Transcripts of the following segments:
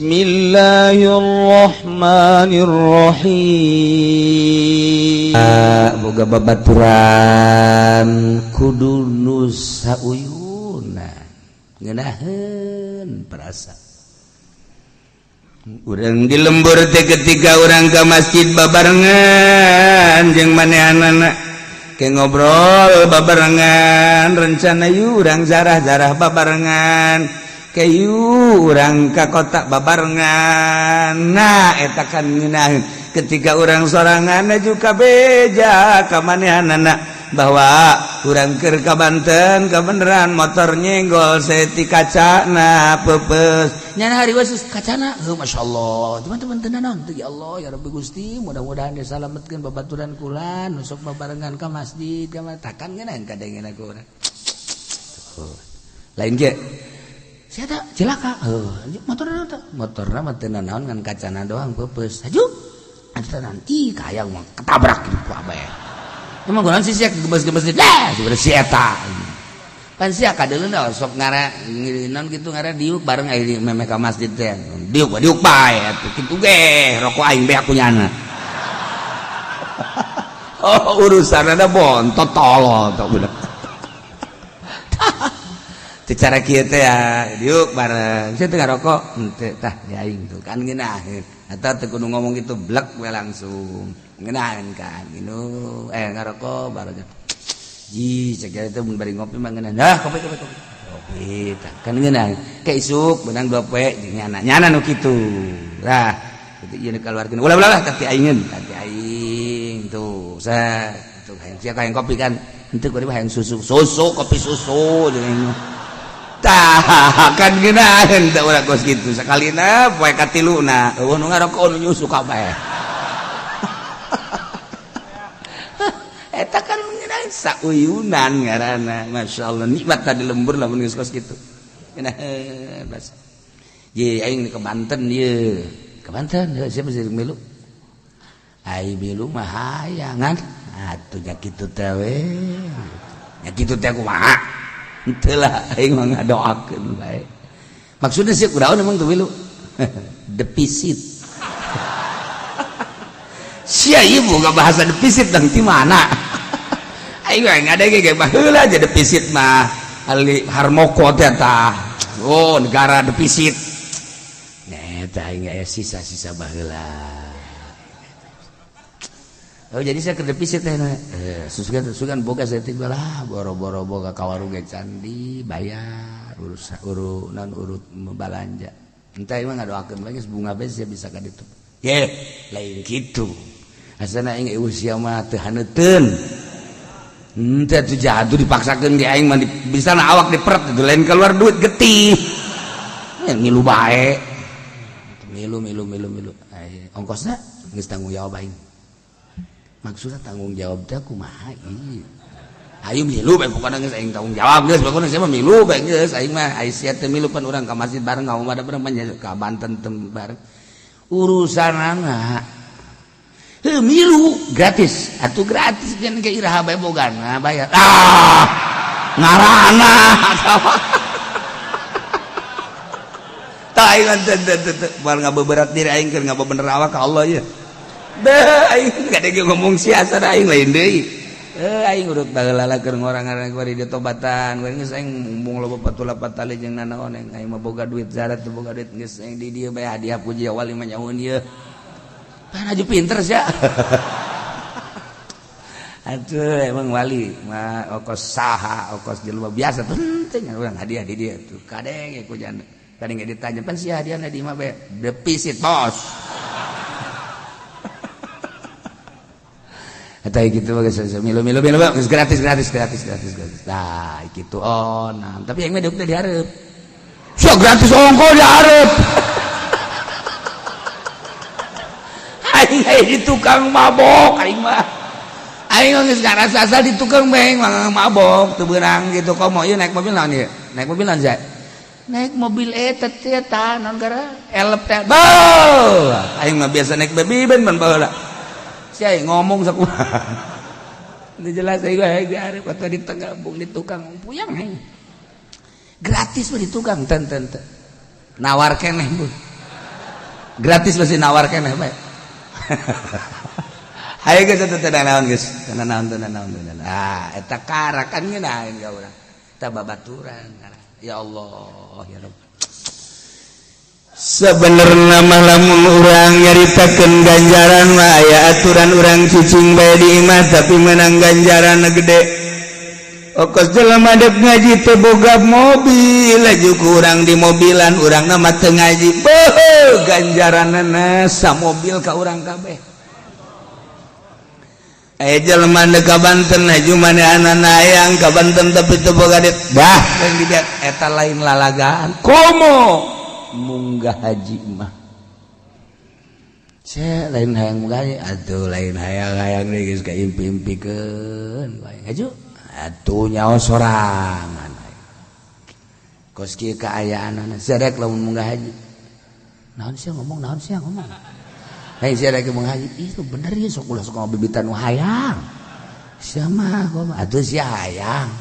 Bismillahirrahmanirrahim. Boga babaturan kudu nu sauyuna ngeunaheun perasa. Urang di lembur teh ketika urang ke masjid babarengan jeung manehanana ke ngobrol babarengan, rencana yuk urang zarah-zarah babarengan, kayu urang ka kota babarengan. Nah, eta kan ngeunaheun. Ketika urang sorangan juga beja ka manehanana bahwa urang keur ka Banten, kebeneran motor nyenggol seti, kacana peupeus nyana hari wasus kacana. Heuh, masyaallah, teman-teman, teu naon teu. Ya Allah, ya Rabbi Gusti, mudah-mudahan disalametkeun babaturan kula nu sok babarengan ka masjid ka takan ngeunaheun kadengena ku urang. Lain ge sia tak cilaka. Heuh, motorna teh, motorna mah teu naon, ngan kacana doang peupeus. Haju atuh, nanti kaya mah ketabrak gitu ku abae. Emang kunaon sih sia gemes-gemes lah sebenarnya si eta? Pan sia kadeuleu sok ngara naon kitu, ngara diuk bareng aya memeh ka masjid teh. Diuk diuk bae atuh kitu ge rokok aing beak ku nyana. Oh, urusan ada bontot tolol tok budak. Secara kieu teh ya diuk bareng. Sia teh ngarokok henteu, tah di aing tuh kan ngeunaheun. Atau teu kudu ngomong gitu, blek we langsung. Ngeunaheun kan. Minum ngarokok bareng. Ji cek itu mun bari ngopi mah ngeunah. Nah, kopi kopi kopi. Kopi tah kan ngeunah. Ke isuk beunang 2 poe jeung nyana. Nyana nu kitu. Lah, kitu ieu dikeluarkeun. Ulah ulah tapi aing, tapi aing tuh. Sa tuh hayang sia hayang kopi kan. Henteu, kudu hayang susu. Susu kopi susu jeung tah kan ngeunaheun teh urang kos kitu. Sakalina poe katiluna eueuh nu ngarokok, nu nyusu kabeh. Eta kan ngeunaheun, sauyunan ngaranna. Masyaallah, nikmat tadi lembur lamun geus kos kitu. Ngeunaheun bas. Ye aing ke Banten ye. Ke Banten heuh, siapa sih milu? Ai milu mah hayangan. Atuh nya kitu teh we. Nya kitu teh kumaha? Henteu lah, aing mah ngadoakeun bae. Maksudnya sih kudaon emang tuh milu? Defisit. Sia ieu boga bahasa defisit dang ti mana? Aing mah ngadege ge baheula aja defisit mah. Ali Harmoko teh tah. Oh, negara defisit. Nah, eta aing aya sisa-sisa baheula. Oh, jadi saya ke defisit teh. Susukan susukan boga saeutik lah, boro-boro boga ka warung ge candi bayar urus urut non urut balanja. Entah emang ngadoakeun lagi bunga bae sia bisa ka ditu. Ye, lain kitu. Asana aing usia mah teu haneuteun. Henteu atuh jatuh dipaksakeun ge aing mah bisa na awak diperet itu lain keluar duit getih. Ya, ngilu bae. Milu milu milu milu. Ay, ongkosna geus tanggung jawab aing. Maksudnya tanggung jawab teh kumaha ieu? Ayo milu bae pokona geus aing tanggung jawab geus, pokona sia mah milu bae geus aing mah. Ai sia teh milu pan urang ka masjid bareng, ka omah bareng, pan ka Banten teh bareng. Urusanana heuh milu gratis atuh, gratis kan ke iraha bae bogana bayar. Ah, ngarana tah aing teh teh teh moal ngabeberat diri aing keur ngabebener awak ka Allah ye. Beuh, aing kadege ngomong sia aing lain deui. Aing urut baheula keur ngorang-ngarang bari ditobatan. Geus aing mumbung loba patula patali jeung nanaon aing mah boga duit zarat teu boga duit geus aing di dieu bae hadiah puji wali mah nyahoeun ieu. Pan aju pinter sia. Atuh emang wali mah okos saha, okos jelema biasa penting urang hadiah di dieu tuh. Kadenge ku janda. Kadenge ditanya pan sia hadiahna di mah bae defisit bos. Eta gitu geus milu milu milu geus gratis gratis gratis gratis gratis. Nah, gitu oh nah, tapi yang mah diuk teh dihareup. Sok gratis ongko dihareup. Aing aya di tukang mabok aing mah. Aing geus ngarasa asal di tukang bae mabok teu beunang gitu komo ieu naik mobil naon ieu? Naik mobil naon sia? Naik mobil eta teh tah naon gara? Elep teh. Beuh! Aing mah biasa naik baby ben ban baheula. Sia ngomong sakumaha. Ini jelas aing mah dihareup atau di tengah bung di tukang puyang aing. Gratis mah di tukang ten ten ten. Nawar keneh bu. Gratis masih nawar keneh bae. Hayo geus teu naon geus, teu naon, teu naon, teu naon. Ah, eta karakan ngeunaheun ka urang. Eta babaturan. Ya Allah, ya Rabb. Sebenarnya mah lamun urang nyaritakeun ganjaran mah aya aturan, urang cicing bae di imah tapi menang ganjaran gede. Okos jelema dek ngaji teu boga mobil, laju ku urang di mobilan, urang mah teu ngaji. Beuh, ganjaranna sa mobil ka urang kabeh. Aya jelema deuk ka Banten, laju manehanana hayang ka Banten tapi teu boga duit. Dah, yang dibiak eta lain lalagaan. Komo munggah haji mah. Saya lain hayang munggah haji, atuh lain hayang-hayang deui geus kaimpi-impikeun bae. Haju atuh nyaho sorangan. Kos kieu kaayaanana sia rek lamun munggah haji. Naon sia ngomong, naon sia ngomong. Hei, sia rek munggah haji, itu bener ya, sok ulah sok ngabibitan nu hayang. Sia mah kumaha atuh sia hayang.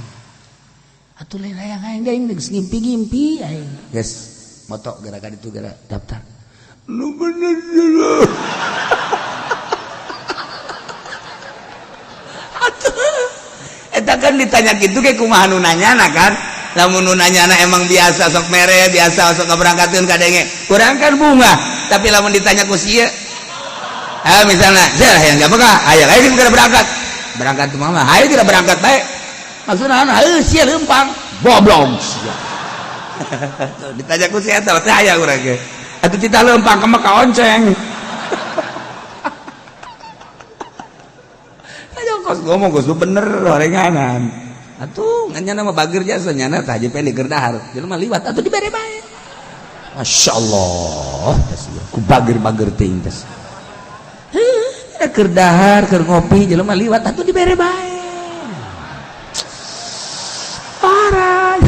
Atuh lain hayang-hayang deui geus ngimpi-ngimpi aing. Geus moto gerakan itu gerak daftar. Nu bener dulu. Eta kan ditanya gitu kayak kumaha nu nanyana kan. Lamun nu nanyana emang biasa sok mere, biasa sok ngaberangkatkeun kadenge. Urang kan bunga, tapi lamun ditanya ku sia, ah misalnya, sia hayang gak maka, ayo ayo geura berangkat. Berangkat mah, ayo tidak berangkat bae. Maksudna hayu sia leumpang, goblok sia. Ditanya ku sia eta teh aya urang ge. Atuh cita leumpang ka mah kaonceng. Ayo kos ngomong kos bener orenganan. Atuh ngan nyana mah bageur jasa nyana tah haji pendek keur dahar. Jelema liwat atuh dibere bae. Masya Allah, ku bageur-bageur teuing tes. Heuh, keur dahar, keur ngopi jelema liwat atuh dibere bae. Parah.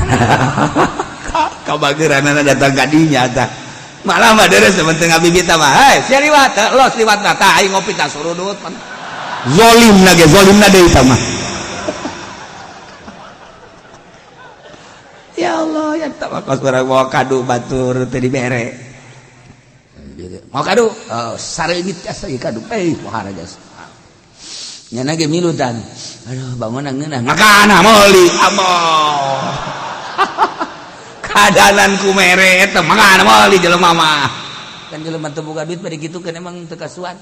Kabageuranana datang ka dinya tah. Malah mah deres penting ngabibita mah. Hei, sia liwat, los liwat mah tah aing ngopi tah surudut. Zolim na ge, zolim na deui tah mah. Ya Allah, ya tak kos urang mau kadu batur teu dibere. Mau kadu? Oh, sareungit jasa ieu kadu. Eh, wahana jasa. Nyana ge milutan. Aduh, bangun ngeunah. Makana meuli amoh. Kadanan ku mere eta makana meuli jelema mah. Kan jelema teu boga duit bari kitu kan emang teu kasuat.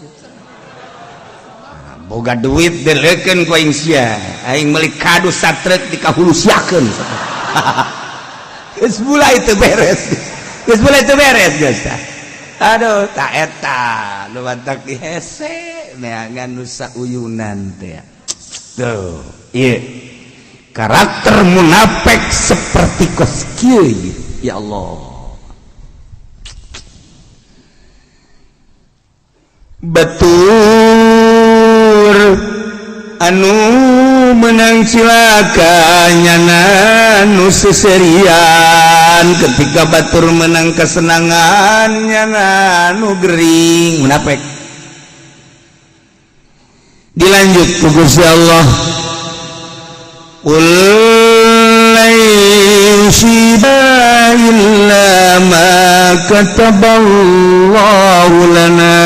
Boga duit deleukeun ku aing sia. Aing meuli kadu satrek dikahulusiakeun. Geus mulai teu beres. Geus mulai teu beres geus. Aduh, tak eta nu mantak dihese neangan nu sauyunan teh. Tuh, ieu karakter munafik seperti kos kieu ya Allah. Batur anu menang cilaka nyana nu seserian, ketika batur menang kesenangan nyana nu gering munafik. Dilanjut ku Gusti Allah, qul lan yusibana illa ma kataballahu lana.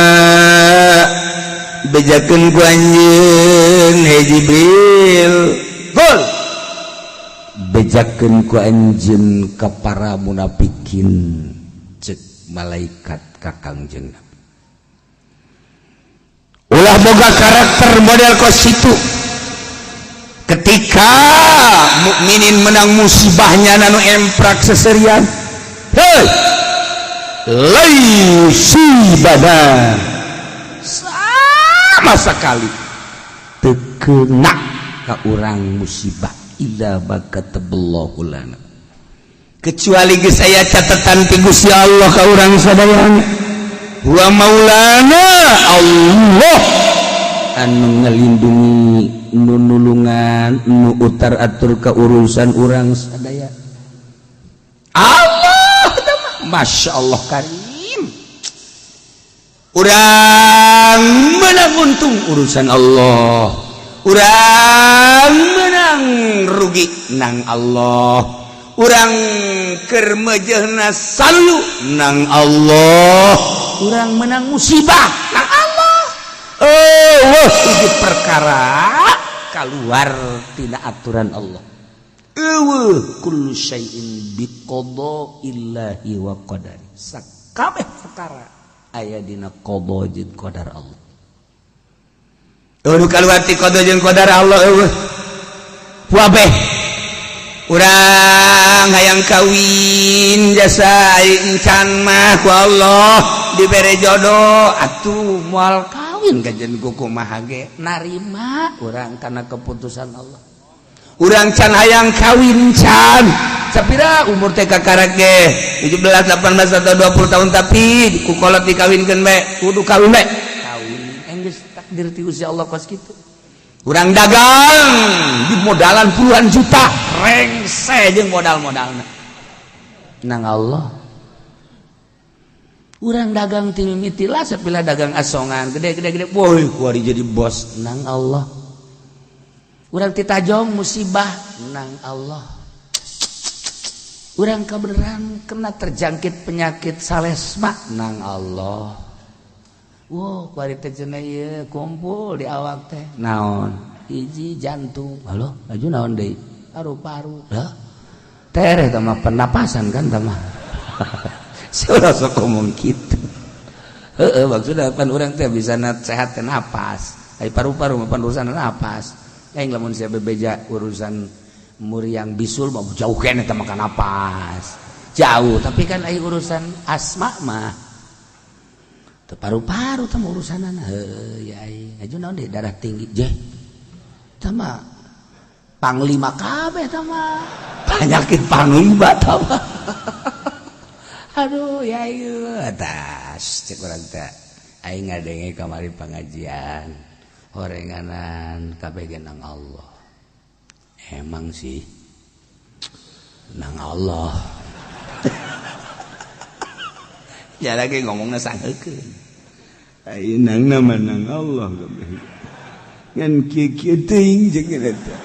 Bejakeun ku anjeun he Jibril, gol bejakeun ku anjeun ka para munafikin, cek malaikat ka Kangjeng Nabi. Ulah boga karakter model kos situ. Ketika mukminin menang musibahnya nanu emprak seserian, hei laisibana sama sekali tekena ka urang musibah illa bakataballahu lana, kecuali geus aya catatan ti Gusti Allah ka urang sadayana. Wa maulana Allah anu ngelindungi, nu nulungan, nu utar atur ke urusan urang sadaya. Allah, Masya Allah karim. Urang menang untung urusan Allah, urang menang rugi nang Allah, urang keur mejehna saluyu nang Allah, Urang menang musibah nang Allah. Oh, hiji perkara keluar tina aturan Allah. Eueuh, kullu syai'in biqada'illahi wa qadari. Sakabeh perkara aya dina qada jeung qadar Allah. Eueuh, kaluar ti qada jeung qadar Allah eueuh. Wabeh urang hayang kawin jasa encan mah ku Allah dibere jodoh, atuh moal kawin kajen kumaha ge Narima urang karena keputusan Allah. Urang can hayang kawin, can sapira umur teh kakarak ge 17, 18 atau 20 tahun, tapi ku kolot dikawinkeun bae, kudu kawin bae. Kawin enggeus takdir ti Gusti Allah kos kitu. Urang dagang di modalan puluhan juta, rengse jeung modal-modalna. Nang Allah. Urang dagang ti mimiti lah, sapila dagang asongan gede gede gede, woi, kuari jadi bos. Nang Allah. Urang titajong musibah, nang Allah. Urang kebenaran kena terjangkit penyakit salesma, nang Allah. Wow, kuari teh cenah ieu kumpul di awak teh naon, hiji jantung, halo, laju naon deui, paru-paru. Hah, tereh teh mah pernapasan kan teh mah. Sudah sok ngomong gitu. Heeh, maksudna pan urang teh bisa sehat teh napas. Ai paru-paru mah pan urusan napas. Aing lamun sia bebeja urusan muriang bisul mah jauh keneh teh makan napas. Jauh, tapi kan ai urusan asma mah teu paru-paru teh mah urusanana. Heuh ya aing. Aju naon deui, darah tinggi jeh. Tah mah panglima kabeh tah mah. Penyakit panglima tah mah. Aduh ya ieu atas cek urang teh aing ngadenge kamari pengajian horenganan kabeh ge nang Allah. Emang sih nang Allah. Ya lagi ngomongna sangeukeun. Ai nang nama nang Allah kabeh. Ngan kieu-kieu teuing jeung eta.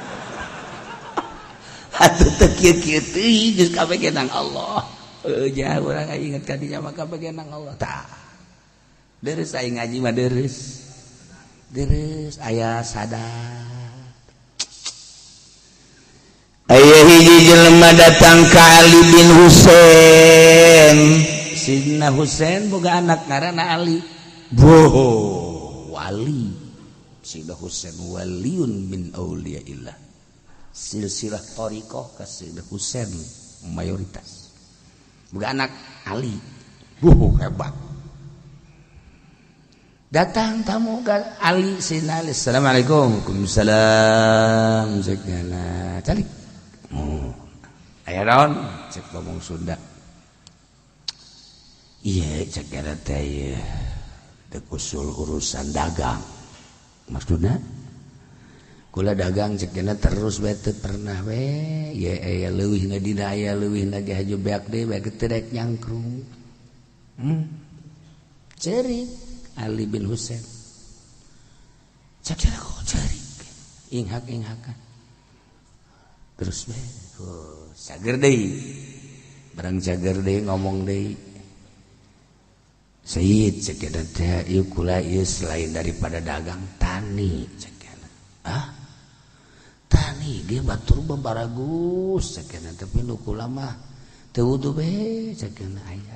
Atuh teu kieu-kieu teuing geus kabeh ge nang Allah. Heuh jah urang inget ka dinya mah kabeh ge nang Allah. Tah. Deres aing ngaji mah deres. Deres aya sadar. Aya hiji jelema datang ka Ali bin Husain. Sidina Husain boga anak ngaranna Ali. Boho, wali. Sidina Husain waliun min auliyaillah. Silsilah thariqah ka Sidina Husain mayoritas. Boga anak Ali. Boho, hebat. Datang tamu ke Ali, Sidina Ali. Assalamualaikum. Waalaikumsalam. Cek nyana. Calik. Oh. Aya naon? Cek ngomong Sunda. Iya, cek nyana teh ieu. Dek usul urusan dagang. Maksudna? Kula dagang cek nyana terus bae teu pernah we. Ye aya leuwihna dina aya leuwihna ge haju beak deui bae teu rek nyangkrung. Cerik Ali bin Husain. Cek nyana kok cerik. Inghak-inghakan. Terus bae. Oh, cager deui. Barang cager deui ngomong deui. Sayyid cek nyana teh ieu kula ieu selain daripada dagang tani cek nyana. Ah? Tani ge batur mah baragus cek nyana, tapi nu kula mah teu wudu be cek nyana aya.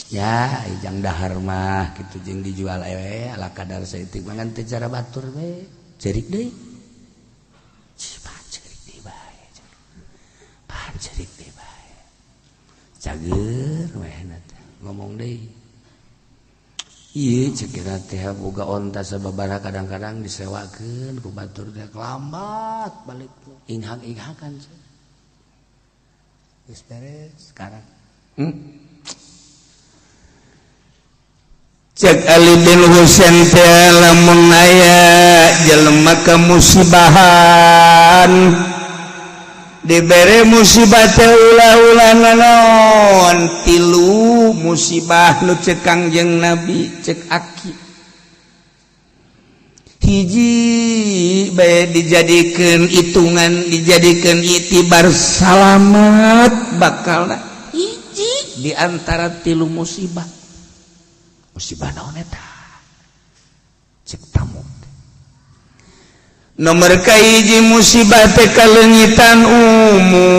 Ya, jang dahar mah kitu jeung dijual we ala kadar saeutik mah ngan teu cara batur we. Cerik deui. Pan cerik deui bae. Pan cerik deui bae. Cager we teh ngomong deui. Ieu cek kita teh boga onta sababaraha, kadang-kadang disewakeun ku batur teh lambat balik inghak-inghakan. Geus beres sekarang. Cek Ali bin Husain teh lamun aya jelema kemusibahan, dibere musibah teh ulah-ulah nanaon, tilu musibah nu cek Kangjeng Nabi, cek aki, hiji bae dijadikeun hitungan, dijadikeun itibar salamat bakal hiji di antara tilu musibah. Musibah naon eta? Cek tamu. Nomor kahiji, musibah teh kaleungitan umur.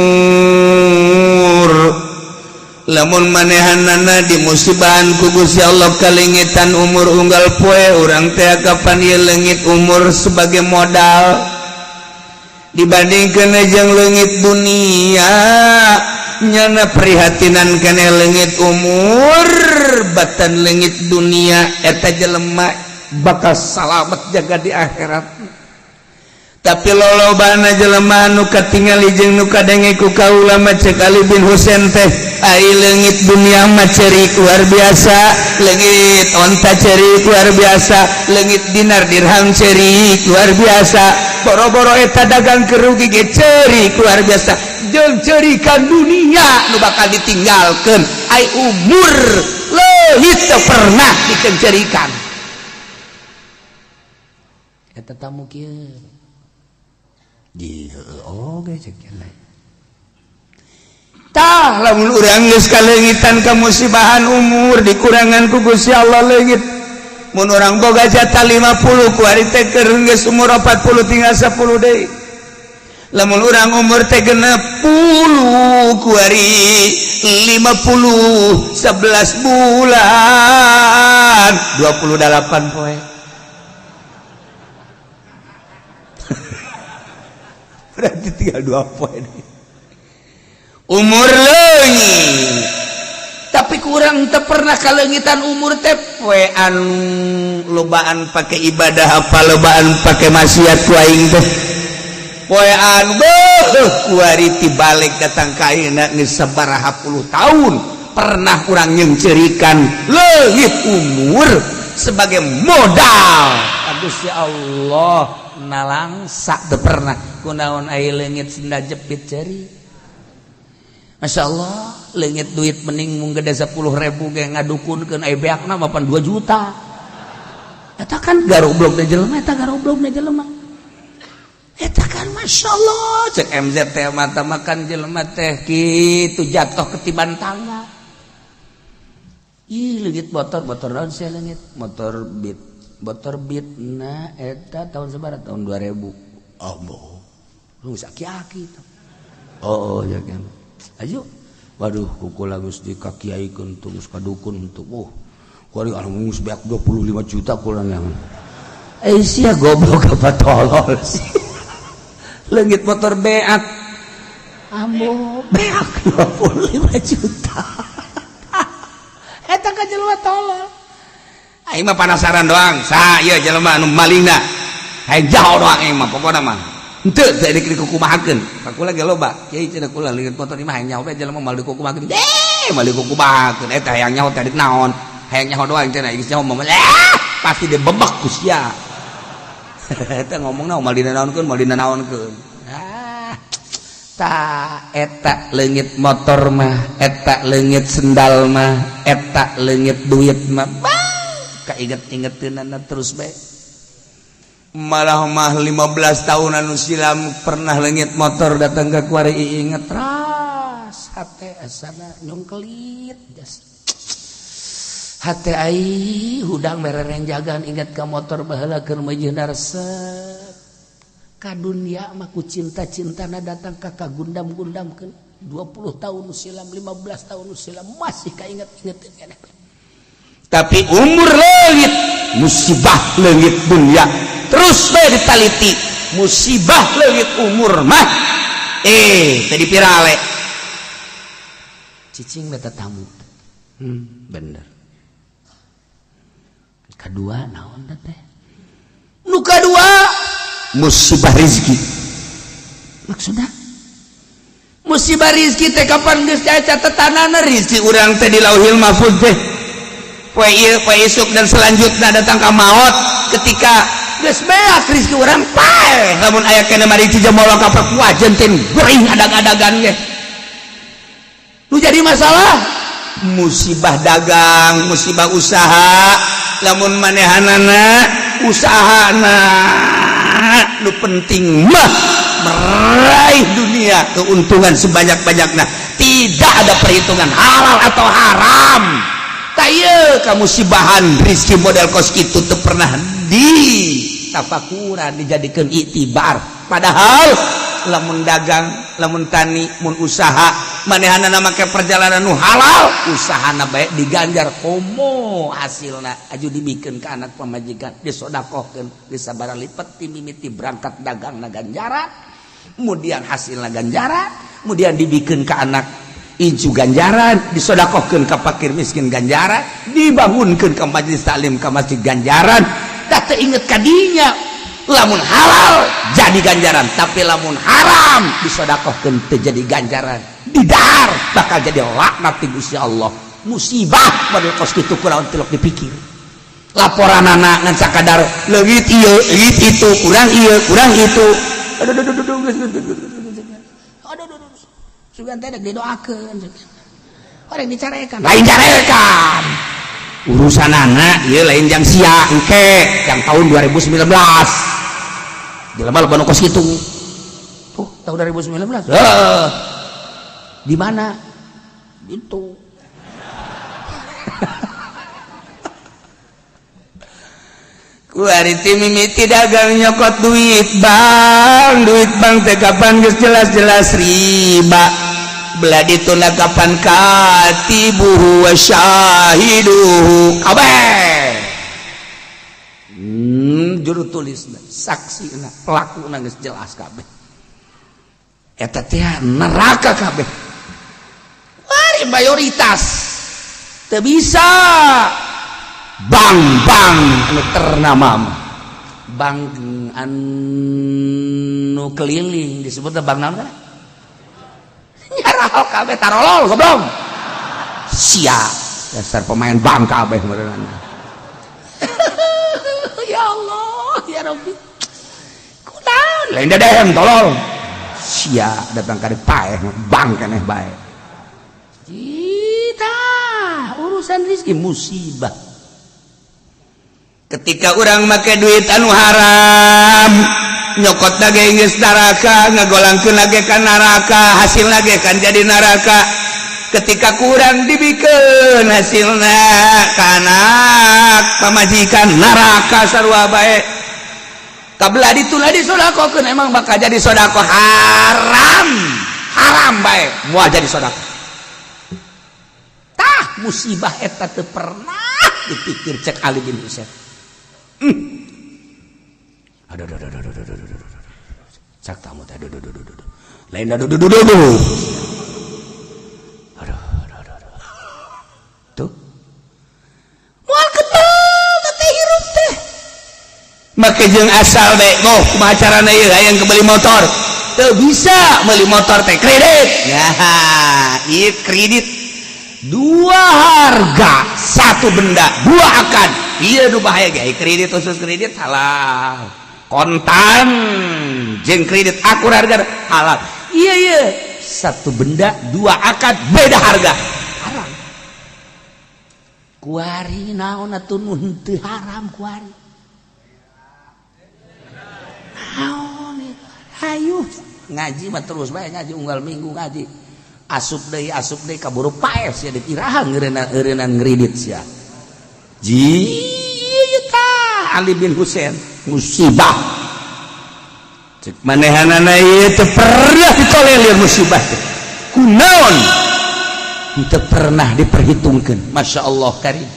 Lamun manehanana di musibahan ku Gusti Allah kalengitan umur, unggal poe urang teh kapan ieu leungit umur sebagai modal dibandingkeun jeung leungit dunia, nyana prihatinan kene leungit umur batan leungit dunia. Eta jelema bakal salamet jaga di akhirat, tapi lolobana jelema nu katingali jeung nu kadenge ku kaula mah, cek Ali bin Husain teh, ai leungit dunia mah cerik luar biasa, leungit onta cerik luar biasa, leungit dinar dirham cerik luar biasa, boro-boro eta dagang kerugi ge cerik luar biasa, jeung cerikan dunia nu bakal ditinggalkeun. Ai umur leuhit teu pernah dikencerikan. Eta tamu kieu di oge cek. Tah, lamun urang geus kaleungitan kamusibahan umur, dikurangan ku Gusti Allah leungit. Mun urang boga jatah 50, ku ari teh keur geus umur 40, tinggal 10 deui. Lamun urang umur teh 60, ku ari 50 11 bulan 28 poe. Berarti tinggal 2 poe umur leungit. Tapi kurang teu pernah kaleungitan umur teh. Poe anu lobaan pake ibadah apa lobaan pake maksiat ku aing teh? Poe anu beuh kuari tibalik datang ka ayeuna geus sabaraha puluh tahun, pernah kurang nyengcerikan leungit umur sebagai modal? Aduh ya Allah, nalangsa teu pernah. Kunaon ai leungit sendal jepit ceri? Masya Allah, leungit duit mending mung gede 10.000 ge ngadukunkeun, ai beakna mah pan 2 juta. Eta kan garoblok na jelema, eta garoblok na jelema eta kan. Masya Allah, cek MZ teh mata makan jelema teh kitu jatuh ketiban tangga. Ih, leungit motor, motor naon sia? Leungit motor Beat, motor Beat. Nah, eta tahun sabaraha? Tahun 2000. Allah, lu geus aki-aki. Oh, ya kan, ayo. Waduh, kukula geus dikakiaikeun tuh, geus kadukun tuh. Oh, kuari anu geus beak 25 juta kula yang. Eh, sia goblok apa tolol sih? Leungit motor beak. Ambo, beak 25 juta. Eta ka jelema tolol. Aing mah penasaran doang. Sa ieu jelema anu malingna. Hayang jauh doang aing mah pokona mah. Henteu teu dikukumahakeun. Kula ge loba. Kiai cenah kula leungit motor ieu mah hayang nyaho bae jelema mal dikukumahakeun. Eh, mal dikukumahakeun eta hayang nyaho teh naon? Hayang nyaho doang cenah, geus nyaho mah pasti dibebek ku sia. Eta ngomongna mal dinanaonkeun, mal dinanaonkeun. Ah. Ta eta leungit motor mah, eta leungit sendal mah, eta leungit duit mah. Kainget-ingeteunana terus bae. Malah mah 15 tahun anu silam pernah leungit motor datang ke kuari, inget ras hate asana nyongkelit jas hate ai hudang merereng jagaan inget ka motor baheula keur meujeuhna resep ka dunia mah. Ku cinta-cintana datang ka kagundam-gundamkeun. 20 tahun silam, 15 tahun silam, masih kainget-inget keneh. Tapi umur leungit, musibah leungit dunia terus bae ditaliti. Musibah leungit umur mah tadi pirale Cicing beta tamu. Bener. Kedua naon teh? Nu kadua, musibah rezeki. Maksudnya? Musibah rizki teh kapan geus aya catatanana rizki urang teh di Lauhil Mahfuz teh, poe ieu, poe isuk, dan selanjutnya datang ka maot. Ketika geus beak rizki urang, paeh. Lamun aya keneh mari Cijamolo ka wajen teh gering adag-adagan ge. Nu jadi masalah musibah dagang, musibah usaha. Lamun manehanana usahana nu penting mah meraih dunia, keuntungan sebanyak-banyaknya, tidak ada perhitungan halal atau haram. Tah kamusibahan rizki model kos kitu teu pernah di tafakuran, dijadikan iktibar. Padahal lamun dagang, lamun tani, mun usaha, manehanana make perjalanan nu halal, usahana baik diganjar. Komo hasilna aju dibikeun ka anak, pamajikan, disodakohkeun, disabara lipat. Ti mimiti berangkat dagang na ganjaran, kemudian hasilna ganjaran, kemudian dibikeun ka anak incu ganjaran, disodakohkeun ka fakir miskin ganjaran, dibangunkeun ka majelis taklim, ka masjid ganjaran. Dah teu inget kadinya. Lamun halal jadi ganjaran, tapi lamun haram disodakohkeun teu jadi ganjaran, didahar bakal jadi laknat ti Gusti Allah. Musibah model kos kitu kunaon tilok dipikir. Laporan anak ngan sakadar leungit ieu, leungit itu, kurang ieu, kurang itu. Aduh, aduh, aduh, aduh, aduh, aduh, aduh, sugan teh dek didoakeun, orang dicarekan, lain carekan urusan anak ieu, lain jang sia engke yang tahun 2019 jelema loba nu kos kitu. Oh, tahun 2019. Heeh, di mana itu? Kuari ti mimiti dagang nyokot duit bank, duit bank teh kapan geus jelas-jelas riba. Belah ditunda kapan katibuhu wa syahiduhu kabeh. Juru tulis, saksi, pelaku geus jelas kabeh. Eta teh neraka kabeh. Wari mayoritas teu bisa. Bank-bank anu ternama mah, bank anu keliling disebut bank naon kan? Nyarahal kabeh, tarolol, goblok. Sia dasar pemain bank kabeh meureunana. Ya Allah, ya Rabbi. Kunaon? Lain dedehem, tolol. Sia datang ka paeh bank keneh bae. Kita urusan rezeki musibah. Ketika orang make duit anu haram, nyokot lagi geus neraka, ngagolangkeun lagi kan neraka, hasil lagi kan jadi neraka. Ketika kurang dibikeun hasilna ka anak pamajikan, neraka sarua bae. Kabelah dituna disodakohkeun, emang bakal jadi sodako haram, haram bae moal jadi sodako. Tah, musibah eta teu pernah dipikir cek Ali bin Husain. Aduh, aduh, aduh, aduh, aduh, aduh, aduh, aduh. Cak tamu teh, aduh, aduh, aduh, aduh. Lain aduh, aduh, aduh, aduh. Aduh, aduh, aduh, aduh. Tuh. Moal ketel teh hirup teh. Make jeung asal deh, oh, kumaha carana ieu hayang kebeli motor. Teu bisa beli motor teh kredit. Ya, ieu kredit dua harga satu benda, dua akad. Iya, nu bahaya ge kredit, khusus kredit halal, kontan jeung kredit akur harga halal. Iya, iya, satu benda dua akad beda harga haram. Kuari naon atuh nu henteu haram? Kuari naon? Hayu ngaji mah terus bae ngaji, unggal minggu ngaji, asup deui, asup deui, kaburu paeh sia, iraha ngeureunaan ngridit sia. Ji tah Ali bin Husain musibah cek manehanana ieu teu pernah ditolelir musibah teh. Kunaon teu pernah diperhitungkeun? Masya Allah karim.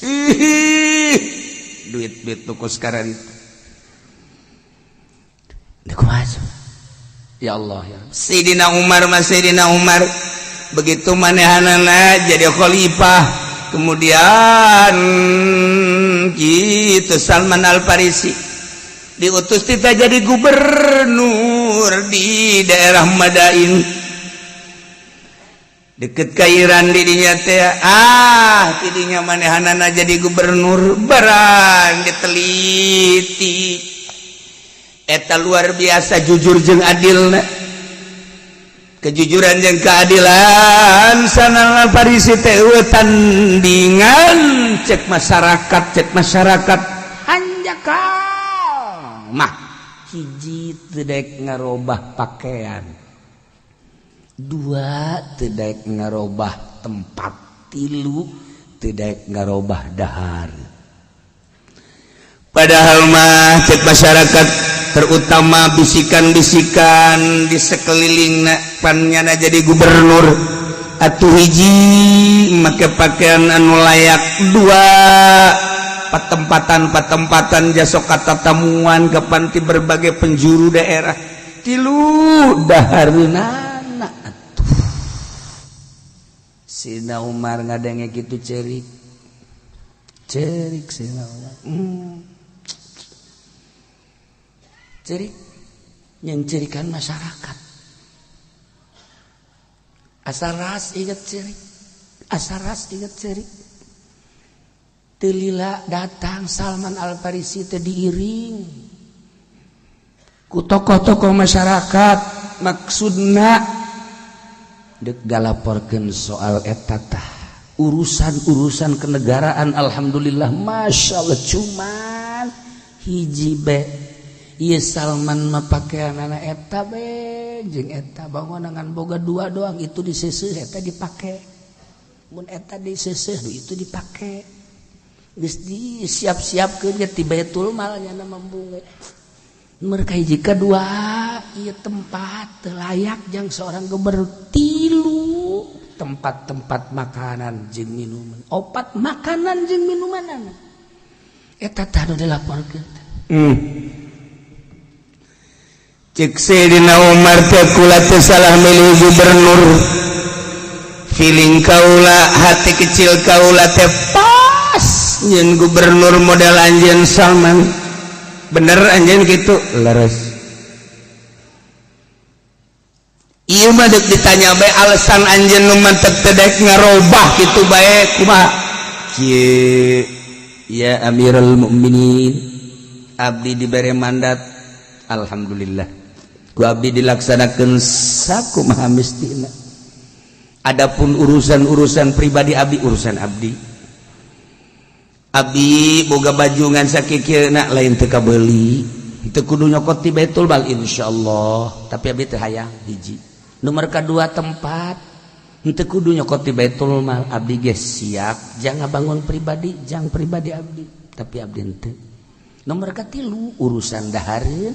Ih, duit duit tuku sekarang itu. Kumaha? Ya Allah, ya Sayyidina Umar mas, Sayyidina Umar begitu manehanana jadi khalifah, kemudian gitu Salman Al Farisi diutus kita jadi gubernur di daerah Madain deket ke Iran didinya teh. Ah, tidinya manehanana jadi gubernur, barang diteliti eta luar biasa jujur jeung adil, kejujuran jeung keadilan Salman Farisi teh tandingan cek masyarakat. Cek masyarakat hanjakal mah hiji teu daek ngarobah pakaian, dua teu daek ngarobah tempat, tilu Teu daek ngarobah dahar. Padahal mah cek masyarakat, terutama bisikan-bisikan di sekeliling pannyana jadi gubernur atuh, hiji, make pakaian anu layak, dua, patempatan patempatan jasok kata tamuan ke panti berbagai penjuru daerah, tilu, dahareunana atuh. Sina Umar ngadenge gitu cerik cerik Sina Umar. Cerik yang cerikan masyarakat, asal ras inget cerik, asal ras inget cerik. Teu lila datang Salman Al Farisi teh diiring ku tokoh-tokoh masyarakat, maksudna dek galaporkeun soal eta tah urusan-urusan kenegaraan. Alhamdulillah, Masya Allah, cuman hiji be. Ieu Salman mah pakaianana eta be jeung eta bangunan boga dua doang, itu diseuseuh, eta dipake, mun eta diseuseuh, itu dipake. Geus disiap-siapkeun ge ti Baitul Mal nya mambunge. Mereka hiji, kedua, ieu tempat teu layak jang seorang gubernur, tilu, tempat-tempat makanan jeung minuman, opat, makanan jeung minuman eta tah nu dilaporkeun. Cek Sayyidina Umar teh, kula teh salah milih gubernur. Feeling kaula, hati kecil kaula teh pas nyen gubernur model anjeun Salman. Bener anjeun gitu? Leres. Ieu mah deuk ditanya bae, alasan anjeun nu mantep teu daek ngarobah kitu bae kumaha? Kieu ya, Amirul Mukminin, abdi dibere mandat, alhamdulillah ku abdi dilaksanakeun sakumaha mistina. Adapun urusan-urusan pribadi abdi, urusan abdi. Abdi boga baju ngan sakikieuna, lain teu kabeuli, teu kudu nyokot ti Baitul Mal, insyaallah, tapi abdi teu hayang. Hiji, nomor kedua, tempat henteu kudu nyokot ti Baitul Mal, abdi ge siap jangan bangun pribadi jang pribadi abdi, tapi abdi henteu. Nomor katilu, urusan dahareun.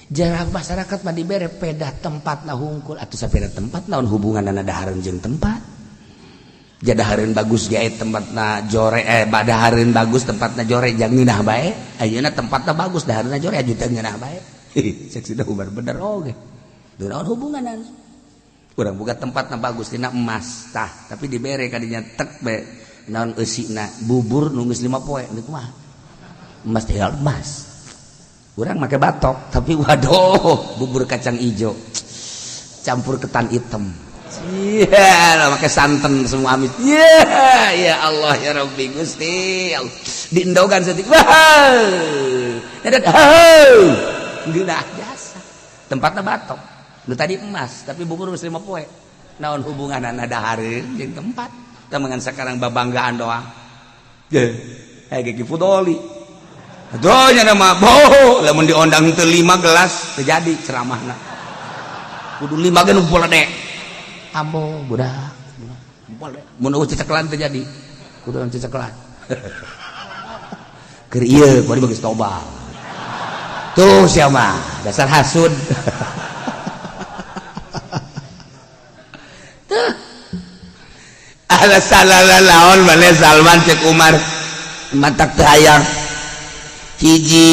Jarang masyarakat mah dibere pedah tempat na hungkul atau sapeda tempat, naon hubunganna dahareun jeung tempat? Jadahareun bagus ge tempatna jore, badahareun bagus tempatna jore, jang ngeunah bae. Ayeuna tempatna bagus, dahareunna jore, aju teu ngeunah bae. Cek Sida Umar, bener oge, naon hubunganna? Urang boga tempatna bagus tina emas tah, tapi dibere kadinya tek be naon eusina, bubur nu geus 5 poe. Deuk mah emas tinggal emas, urang make batok, tapi waduh, bubur kacang ijo campur ketan hitam. Iya, lah make santan semua amis. Iya, ya Allah ya Rabbi Gusti. Diendogan setik. Wah. Geunah jasa. Tempatna batok. Nu tadi emas, tapi bubur geus 5 poe. Naon hubunganna dahareun jeung tempat? Temengan sekarang babanggaan doang. Ye, eh Ki Fudoli. Aduh, nya mah boh, lamun diondang teu 5 gelas teu jadi ceramahna. Kudu 5 ge nu dek. Ambo budak. Mun eueuh cecekelan teu jadi. Kudu cecekelan. Keur ieu kuari geus tobat. Tuh sia mah dasar hasud. Tuh. Alasan laon maneh Salman? Cek Umar, matak teu hayang, hiji,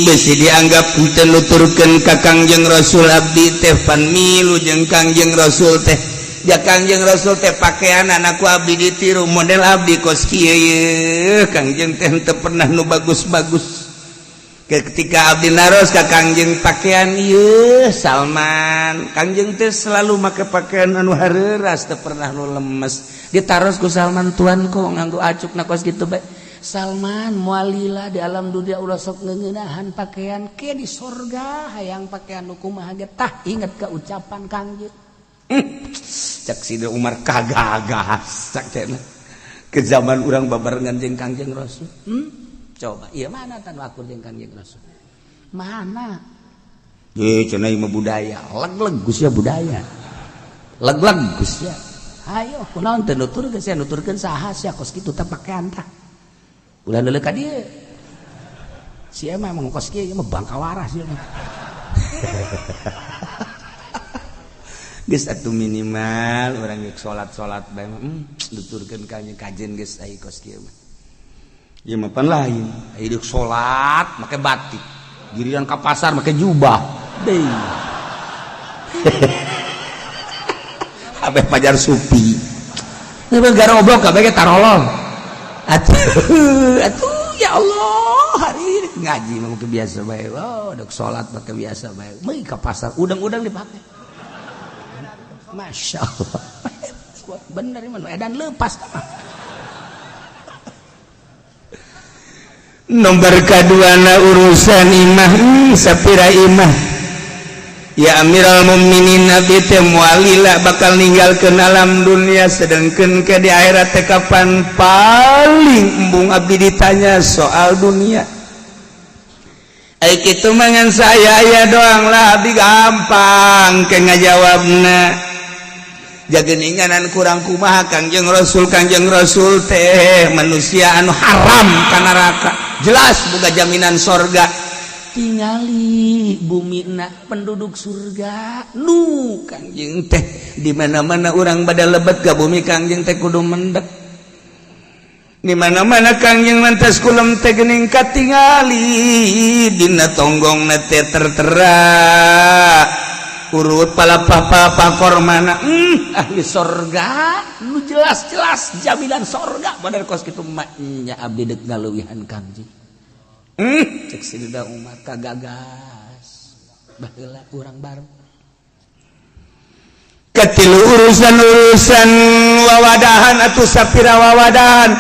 besi dianggap henteu nuturkeun ka Kangjeng Rasul. Abdi teh pan milu jeung Kangjeng Rasul teh. Ya, Kangjeng Rasul teh pakaian anakku abdi ditiru, model abdi kos kieu ye. Kangjeng teh henteu pernah nu bagus-bagus. Ketika abdi naros ka Kangjeng pakaian ieu Salman, Kangjeng teh selalu make pakaian anu hareuras, teu pernah nu lemes. Ditaros ku Salman, "Tuan, kok nganggo acuk na kos kitu bae?" Salman, mualila di alam dunia ulah sok ngeunahan pakaian ke di sorga hayang pakaian nu kumaha ge. Tah, inget ke ucapan Kangjeng. Cek Sida Umar, kagagas cek cenah ke zaman urang babarengan jeung Kangjeng Rasul. Coba iya, mana tan akur jeung Kangjeng Rasul mana? Eh, cenah ieu mah budaya leg-leg Gus ya, budaya leg-leg Gus ya. Ayo kunaon teu nuturkeun sia, nuturkeun saha sia kos kitu teh pakean tah. Ulah leuleuk ka dieu. Sia mah emang kos kieu mah bangka waras sia mah. Geus atuh minimal urang geus salat-salat bae mah nuturkeun ka kajen geus ai kos kieu mah. Ieu mah pan lain, ai deuk salat make batik. Giliran ka pasar make jubah. Deui. Kabeh pajar supi. Ieu garoblok kabeh ge tarolol. Atuh, atuh ya Allah, hari ini ngaji mah make biasa bae. Oh, deuk salat make biasa bae. Meui ka pasar udang-udang dipake. Masya Allah. Bener mah edan lepas mah. Nomor kaduana urusan imah, sapira imah. Ya Amirul Mukminin, Nabi teh moal lila bakal ninggalkeun alam dunia, sedangkeun ke di akhirat teh kapan paling embung abdi ditanya soal dunia. Ai kitu mah ngan saya aya doang lah abdi gampang ke ngajawabna. Jageninganan kurang kumaha Kangjeng Rasul, Kangjeng Rasul teh manusia anu haram ka neraka, jelas boga jaminan sorga. Tingali bumi na penduduk surga nu Kangjeng teh di mana-mana urang bada lebet ka bumi Kangjeng teh kudu mendek. Di mana-mana Kangjeng mantas kulem teh geuning katingali dina tonggongna teh tertera urut palapah-palapah kormana, ahli sorga nu jelas-jelas jaminan sorga bener kos kitu nya abdi deuk ngaleuwihan Kangjeng. Cek Sayyidina Umar kagagas baheula urang bareng. Katilu urusan-urusan wawadahan atuh sapira wawadahan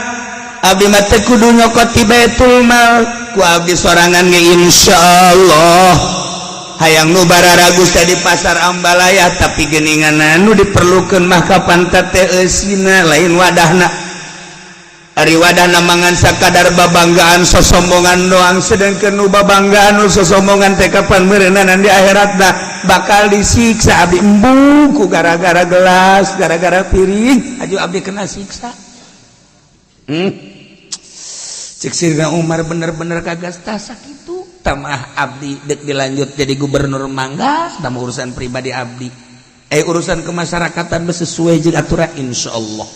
abdi mah teh kudu nyokot ti Baitul Mal ku abdi sorangan ge insyaallah. Hayang nu bararagus teh di pasar Ambalaya, tapi geuningan anu diperlukeun mah kapan teh eusina lain wadahna. Ari wadahna mangan sakadar babanggaan sosombongan doang, sedangkeun nu babanggaan nu sosombongan teh kapan meureunan di akhiratna bakal disiksa. Abdi embung ku gara-gara gelas, gara-gara piring aju abdi kena siksa. Cek Sayyidina Umar bener-bener kagas tah sakitu tamah abdi dek dilanjut jadi gubernur mangga tambah urusan pribadi abdi, urusan kemasyarakatan sesuai jeung aturan insyaallah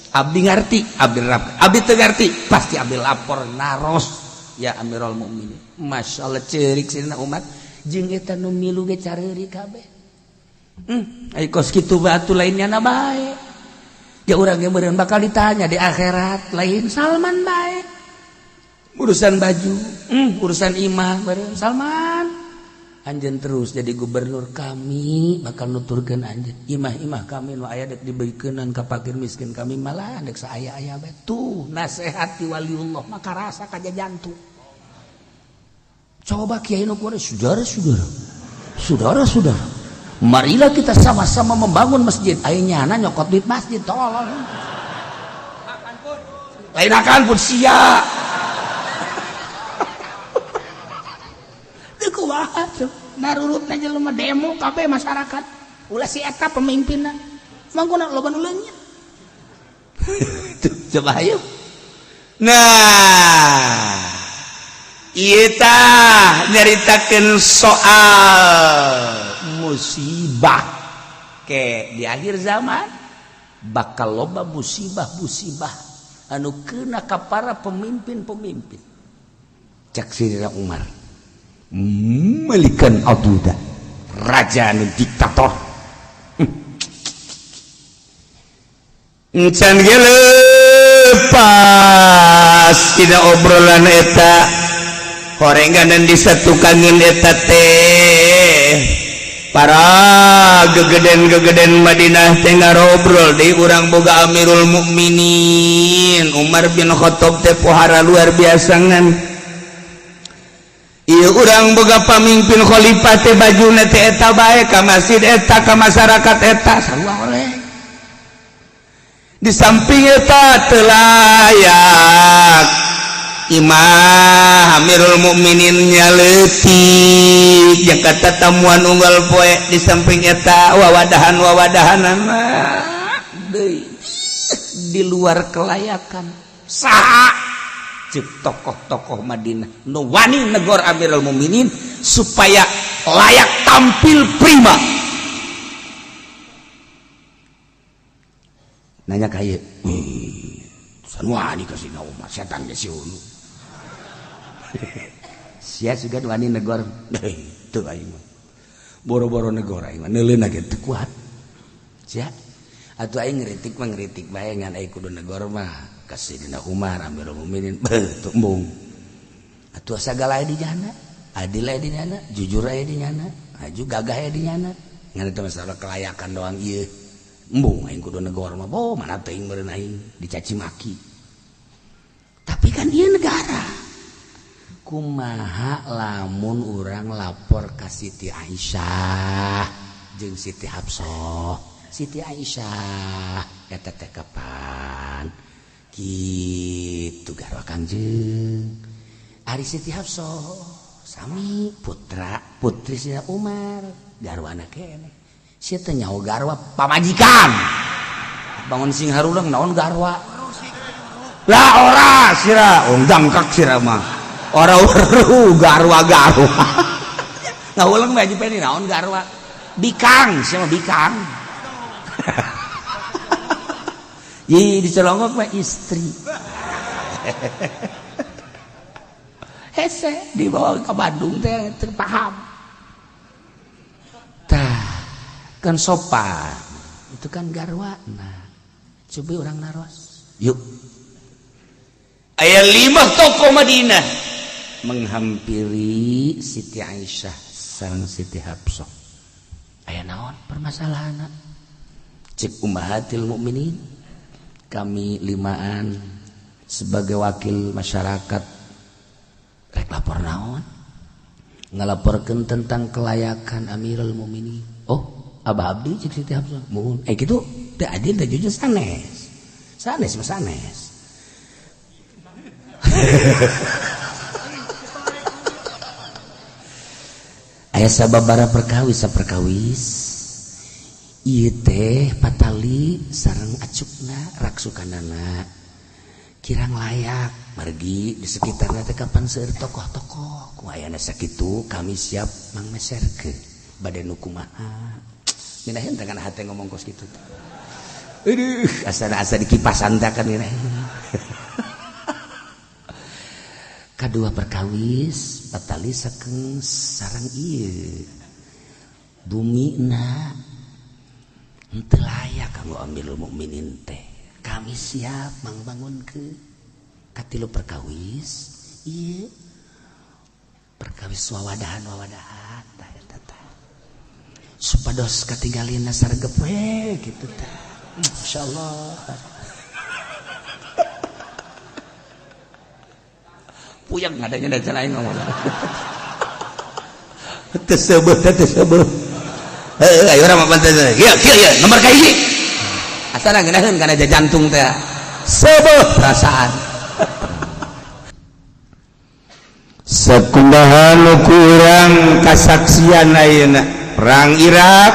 abdi ngarti, abdi rap, abdi teu ngarti pasti abdi lapor naros ya Amirul Mukminin. Masya Allah ceurik Sayyidina Umar jeung eta nu milu ge careuri kabeh. Ai kos kitu batu lainnya na bae ya urang ge meureun bakal ditanya di akhirat lain Salman bae urusan baju, urusan imah meureun Salman anjeun terus jadi gubernur kami bakal nuturkeun anjeun imah-imah kami nu aya dek dibeukeunnan ka fakir miskin kami malah dek saaya-aya bae. Tuh nasehat ti waliullah maka rasa kaja jantung. Coba kiai nu kuari, saudara-saudara, saudara-saudara, marilah kita sama-sama membangun masjid. Ayo nyana nyokot duit masjid tolong lain akan pun sia. Narurut aja jelema demo kabeh masyarakat ulah si eta pemimpinna mangkuna loba nu leungit. Coba ayo. Nah ieu tah nyaritakeun soal musibah ke di akhir zaman bakal loba musibah-musibah anu kena ka para pemimpin-pemimpin. Cek Sayyidina Umar melikan aduda raja nu diktator. Encan ge lepas dina obrolan eta horenganan disatukangeun eta teh para gegeden-gegeden Madinah teh ngarobrol deui urang boga Amirul Mukminin Umar bin Khattab teh pohara luar biasa ngan ieu urang boga pamimpin khalifah teh bajuna teh eta bae ka masjid eta ka masyarakat eta sarua oleh. Di samping eta teu layak imah Amirul Mukminin nya leutik jeung kata tamuan unggal poe. Di samping eta wawadahan-wawadahanan mah deui di luar kelayakan. Saha cek tokoh-tokoh Madinah nu wani negor Amirul Mukminin supaya layak tampil prima. Nanya ka ieu, wani kasih Umar setan ge siunu. Sia sugan wani negor. Teu aing mah. Boro-boro negor aing mah neuleuna ge teu kuat. Sia atuh aing ngritik mah ngritik bae ngan aing kudu negor mah ka Sayyidina Umar Amirul Mukminin. Beuh teu embung. Atuh sagala aya di jana, adil aya di jana, jujur aya di jana, aju gagah aya di jana. Ngan eta masalah kelayakan doang ieu. Embung aing kudu negor mah, boh mana teuing meureun aing dicaci maki. Tapi kan ieu negara. Kumaha lamun urang lapor ka Siti Aisyah jeung Siti Hafsah. Siti Aisyah eta teh kapan kitu garwa Kangjeng. Ari Siti Hafsah sami putra putri Sayyidina Umar garwana keneh. Sia teh nyaho garwa pamajikan. Bangun sing haruleng naon garwa. Lah ora sira, dangkak sira mah. Ora weruh garwa-garwa. Ngawulang mah Haji Peni naon garwa. Bikang, sia mah bikang. Ih dicelongok mah istri. Hese dibawa ke Bandung teh teu paham. Tah, kan sopan. Itu kan garwa. Nah, coba orang naros. Yuk. Aya 5 tokoh Madinah menghampiri Siti Aisyah sareng Siti Hafsah. Aya naon permasalahanna? Cek ummahatil mukminin, kami limaan sebagai wakil masyarakat rek lapor naon? Ngalaporkeun tentang kelayakan Amirul Mukminin. Oh, Abah Abdi cek Siti Hafsah. Muhun. Kitu teu adil teu jujur sanes. Sanes mah sanes. Aya sababaraha perkawis saperkawis ieu teh patali sareng acukna raksukanana kirang layak margi di sekitarna teh kapan seueur tokoh-tokoh ku ayana sakitu kami siap mangmeserkeun bade nu kumaha minaheun teh kana hate ngomong kos kitu teh. Aduh asa-asa dikipasan teh kan minaheun. Kadua perkawis patali sakeng sarang ieu bumina henteu layak kanggo Amirul Mukminin teh. Kami siap mangbangunkeun. Katilu perkawis ieu perkawis wawadahan-wawadahan tah eta tah supados katinggalina sargep we kitu tah. Insyaallah. Puyeng ngadanya dan lain ngomong. Tersebut, tersebut. Heuh, ayo urang mah pantes. Ieu, kieu ieu, nomor ka hiji. Asana ngeunaheun kana jantung teh. Seubeuh perasaan. Sakumaha nu kurang kasaksian ayeuna perang Irak,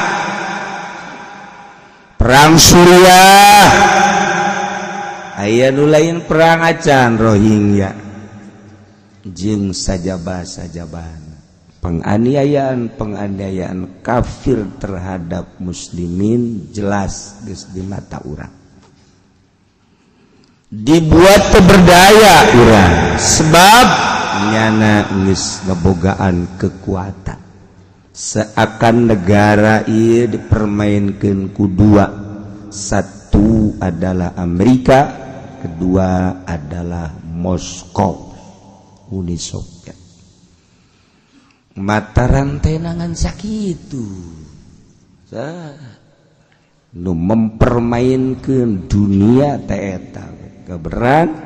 perang Suriah, aya nu lain perang acan Rohingya. Jeung sajaba-sajaban penganiayaan-penganiayaan kafir terhadap muslimin jelas geus di mata urang. Dibuat berdaya urang sebab nyana geus ngebogaan kekuatan. Seakan negara ieu dipermainkeun ku dua. Satu adalah Amerika, kedua adalah Moskow. Uni Soviet. Mata rantai nangan sakitu. Nu mempermainkan dunia teh eta keberan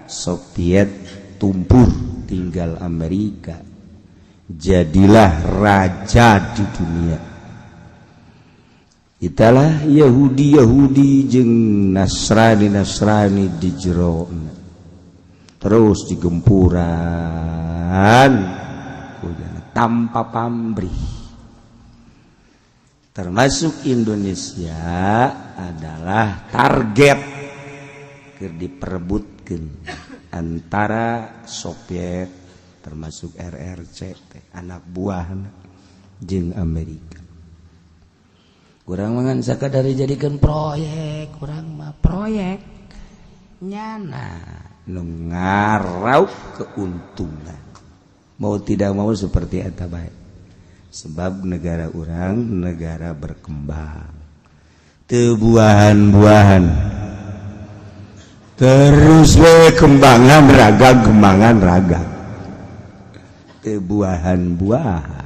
Soviet tumpur tinggal Amerika. Jadilah raja di dunia. Italah Yahudi-Yahudi jeung Nasrani-Nasrani di jero. Terus digempuran tanpa pamrih. Termasuk Indonesia adalah target keur diperebutkeun antara Soviet, termasuk RRC teh, anak buah jeung Amerika. Kurang mangan sakadar dijadikan proyek, kurang mah proyek nyana. Nu ngaraup keuntungan, mau tidak mau seperti eta bae, sebab negara urang negara berkembang, teu buahan-buahan, terus we kembangan raga, kembangan raga, teu buahan-buahan,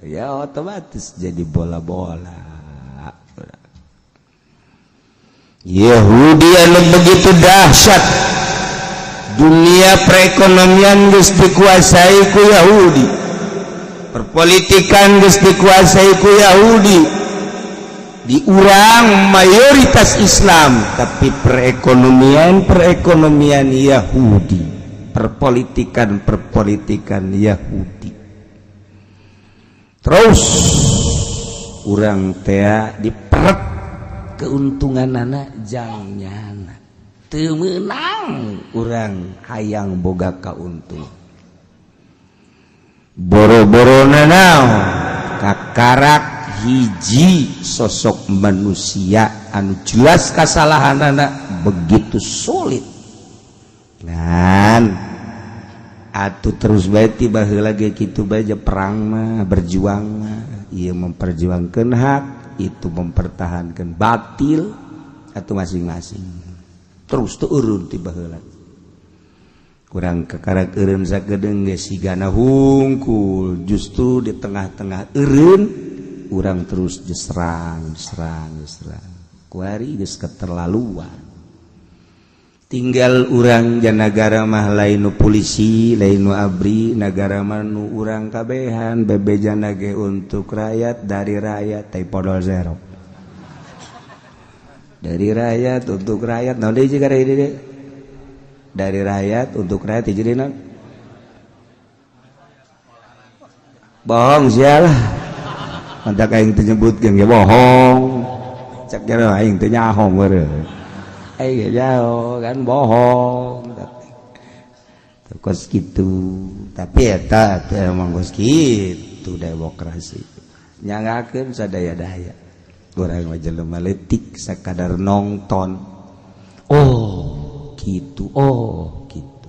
ya otomatis jadi bola-bola. Yahudi anu begitu dahsyat, dunia perekonomian geus dikuasai ku Yahudi, perpolitikan geus dikuasai ku Yahudi. Di urang mayoritas Islam, tapi perekonomian perekonomian Yahudi, perpolitikan perpolitikan Yahudi. Terus urang tea diperet Keuntungan anak jangnyana teu meunang, urang hayang boga kauntung, boro-boro nanaon, kakarak hiji sosok manusia anu jelas kesalahan anak begitu sulit. Ngan atuh terus bae tiba heula ge kitu bae, perang mah, berjuang mah, ieu memperjuangkan hak, itu mempertahankan batil atau masing-masing terus turun. Tiba heula kurang kekarak eureun sakedeung ge sigana hungkul, justru di tengah-tengah eureun urang terus diserang, serang, serang. Kuari geus keterlaluan. Tinggal urang janagara mah lain nu polisi, lain nu ABRI, nagara mah nu urang kabehan. Bebejana ge untuk rakyat, dari rakyat, tapi podol zero. Dari rakyat untuk rakyat, naon deui juga dari rakyat untuk rakyat, jadi naon? Bohong sialah, mantak aing teu nyebutkeun ge bohong. Cek jero aing teu nyaho meureun, aing jauh kan bohong kos gitu. Tapi eta emang kos gitu demokrasi, nyangakeun sadaya-daya. Urang mah jelema leutik, sakadar nongton, oh gitu, oh gitu.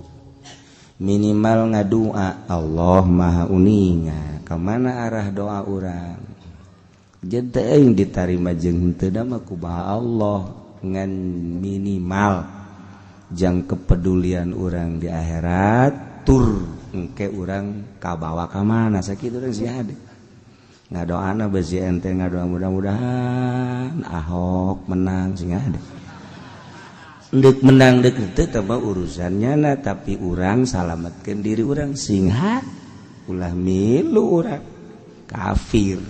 Minimal ngadua, Allah Maha uninga kemana arah doa urang. Jadi ditarima jeung henteu mah kumaha Allah, ngan minimal jang kepedulian urang di akhirat tur engke urang kabawa ka mana, sakitu urang sih ade ngadoana. Besi ente ngadoa mudah-mudahan Ahok menang, sing ade dek menang dek teu tambah urusannya na, tapi urang salametkeun diri urang, sing ulah milu urang kafir,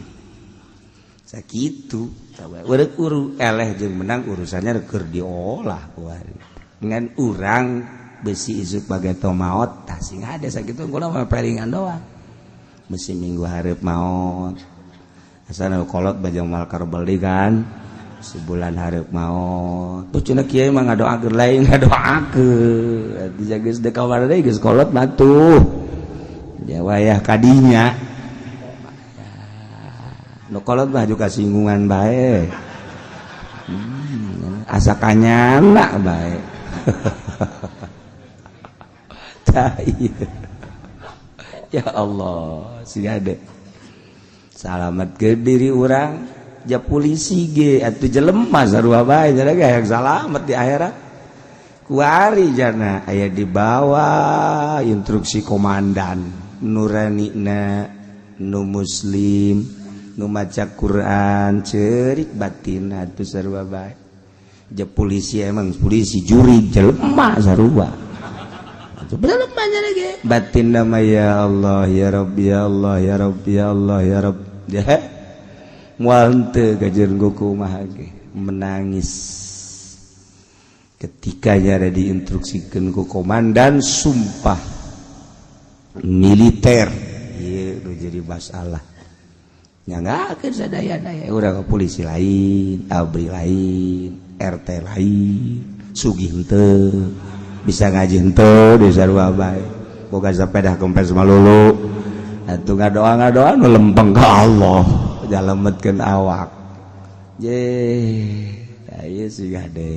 sakitu. Urek uru eleh jeung menang urusannya keur diolah kuari. Ngan urang besi isuk bagai maot tah, sing ada sakitu. Kula mah palingan doang mesti minggu hareup maot, asana kolot bajang mal karbeli kan sebulan hareup maot tuh. Cenah kiai mah ngadoakeun, lain ngadoakeun, dijaga geus deuk kamar deui, geus kolot mah tuh ya wayah kadinya. Nu kolot mah juga singgungan bae, asa kanyana bae. Tah ieu. Ya Allah, sing ade salamet ke diri urang. Ja polisi ge atuh jelema sarua bae, jadi yang salamet di akhirat kuari jana aya di bawah instruksi komandan, nuranina nu muslim, nu maca Quran, cerik batin atuh sarua bae. Ja polisi emang polisi juri jelema sarua batin nama, ya Allah, ya Rabbi, ya Allah, ya Rabbi, ya Allah, ya Rabb, ya moal henteu gajeun kumaha ge menangis ketika nyara diinstruksikeun ku komandan sumpah militer. Ieu nu jadi masalah. Nyanggakeun sadaya-daya urang ke polisi lain, ABRI lain, RT lain, sugih henteu, bisa ngaji henteu di sarua bae. Boga sepeda kempes malulu. Atuh ngadoa ngadoa nu lempeng ka Allah, nyalametkeun awak. Je, ieu sih hade,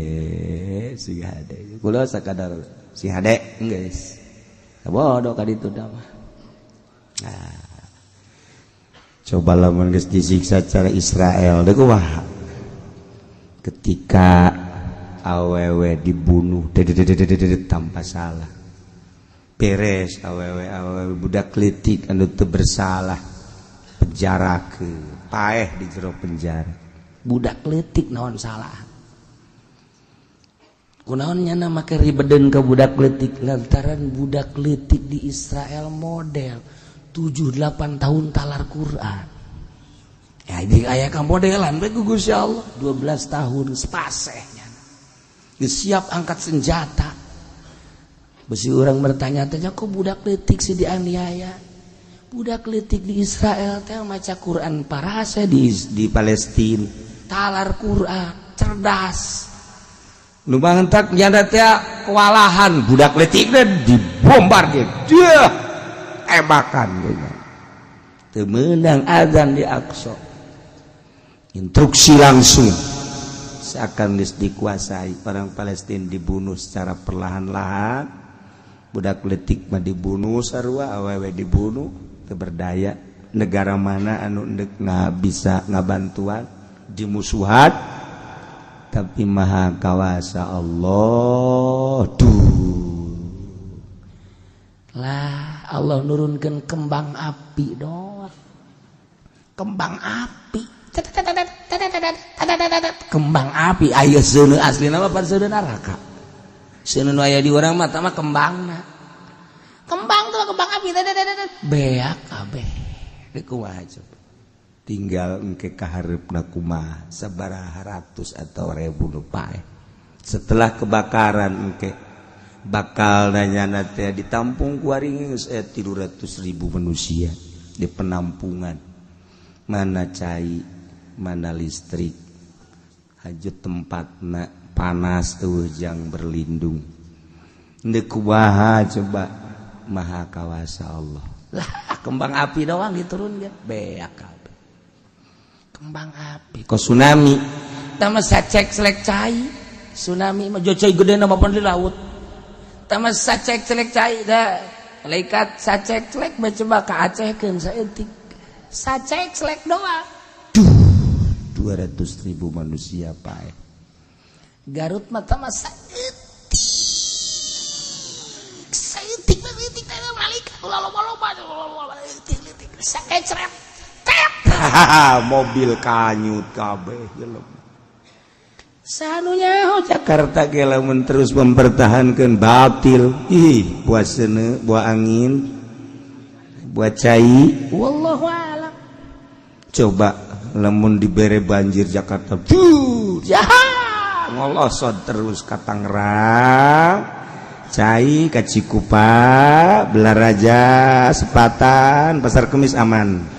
sih hade. Kula sakadar si hade geus. Bodoh ka ditu dah mah. Nah. Coba lamun geus disiksa cara Israel deuk kumaha? Ketika awewe dibunuh tanpa salah. Beres awewe awewe budak leutik anu teu bersalah penjarakeun, paeh di jero penjara. Budak leutik naon salah? Kunaon nyana make ribedeun ka budak leutik lantaran budak leutik di Israel model 7-8 tahun talar Quran. Ya di aya ka modelan bae ku Gusti Allah 12 tahun sepaseh nyana. Geus siap angkat senjata. Besi orang bertanya-tanya kok budak leutik sih dianiaya. Budak leutik di Israel teh maca Quran parase di Palestina talar Quran cerdas. Nu mantak nyana teh kewalahan budak leutik teh dibombardir. Dia tembakan teu meunang azan di Aqsa. Instruksi langsung seakan geus dikuasai orang Palestina dibunuh secara perlahan-lahan. Budak leutik mah dibunuh sarua, awewe dibunuh, teu berdaya. Negara mana anu endek nggak bisa ngabantuan dimusuhan, tapi maha kawasa Allah. Duh lah Allah nurunkan kembang api doang, kembang api, kembang api. Ayo seuneu asli nama pan seuneu neraka, seuneu nu aya di urang mah mah kembangna, kembang tuh kembang api, beak kabeh. Deuk kumaha coba? Tinggal engke kahareupna kumaha, sabaraha ratus atau ribu nu paeh setelah kebakaran engke bakal nanya teh ditampung ku ari geus 300.000 manusia di penampungan, mana cai, mana listrik, haju tempatna panas, eueuh jang berlindung. Deuk kumaha coba? Maha kawasa Allah. Lah kembang api doang diturunkan beak kabeh kembang api. Kok tsunami tah mah sacek selek cai, tsunami mah cai gede nama di laut. Tah mah sacek selek cai dah malaikat sacek selek mah coba ka Aceh keun saeutik sacek selek doang. Duh, 200.000 manusia paeh. Garut mah tah mah saeutik saeutik mah leutik teh malaikat ulah loba-loba leutik leutik sakecret tep. Mobil kanyut kabeh jelema. Sanunya Jakarta ge lamun terus mempertahankan batil, ih buah seuneu, buah angin, buah cai. Wallahu alam. Coba lamun dibere banjir Jakarta, duh, ya ngolosot terus ka Tangerang, cai ka Cikupa, Balaraja, Sepatan, Pasar Kemis aman.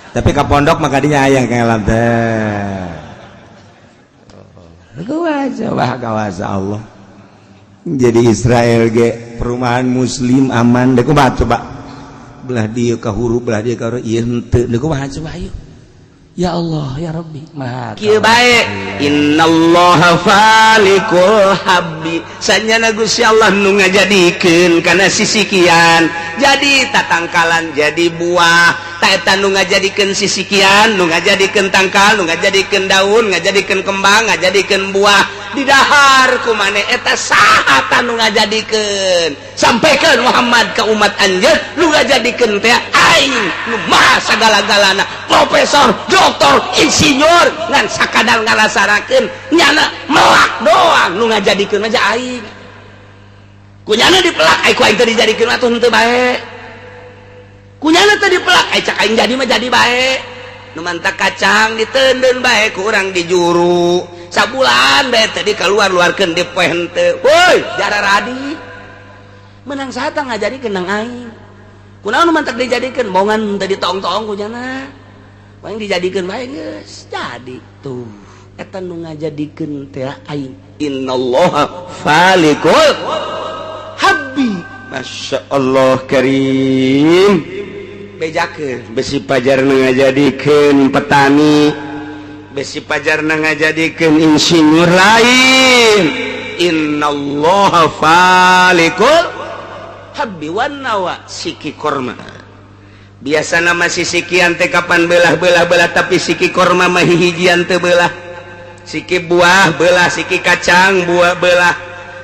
Tapi ke pondok maka dinya aya ngelam teh. Coba kawasa Allah. Jadi Israel ge perumahan muslim aman, deuk kumaha coba? Belah dieu ka huruf, belah dieu ka huruf, ieu henteu, deuk kumaha coba ayo. Ya Allah ya Rabbi maha kieu bae, innallaha falikul habbi, sanyana Gusti Allah nu ngajadikeun kana sisikian jadi tatangkalan jadi buah, ta eta nu ngajadikeun sisikian, nu ngajadikeun tangkal, nu ngajadikeun daun, ngajadikeun kembang, ngajadikeun buah didahar ku maneh, eta saha ta nu ngajadikeun? Sampaikan Muhammad ke umat anjeun, nu ngajadikeun teh aing nu maha sagala-galana, profesor, doktor, insinyur, ngan sakadar ngarasarakeun nyana melak doang, nu ngajadikeun aja aing. Kunyana dipelak ai ku aing teu dijadikeun atuh henteu bae. Kunyana teu dipelak ai cak aing jadi mah jadi bae. Nu mantak kacang diteundeun bae ku urang di juru sabulan bae teh dikeluar-luarkeun di poe henteu, woi jara radi. Menang saha ngajadikeun? Nang aing. Kunaon mantak dijadikeun? Bongan tadi tong-tong ku nyana. Paling dijadikeun bae, geus jadi tuh. Eta nu ngajadikeun teh aing. Innallaha falikul habbi. Masya Allah karim. Bejakeun. Besi pajar ngajadikeun petani, besi pajar ngajadikeun insinyur, lain. Innallaha falikul habbi wan nawa. Siki korma biasa nama sisikian teh kapan belah belah belah, tapi siki korma mah hihijian teu belah. Siki buah belah, siki kacang buah belah,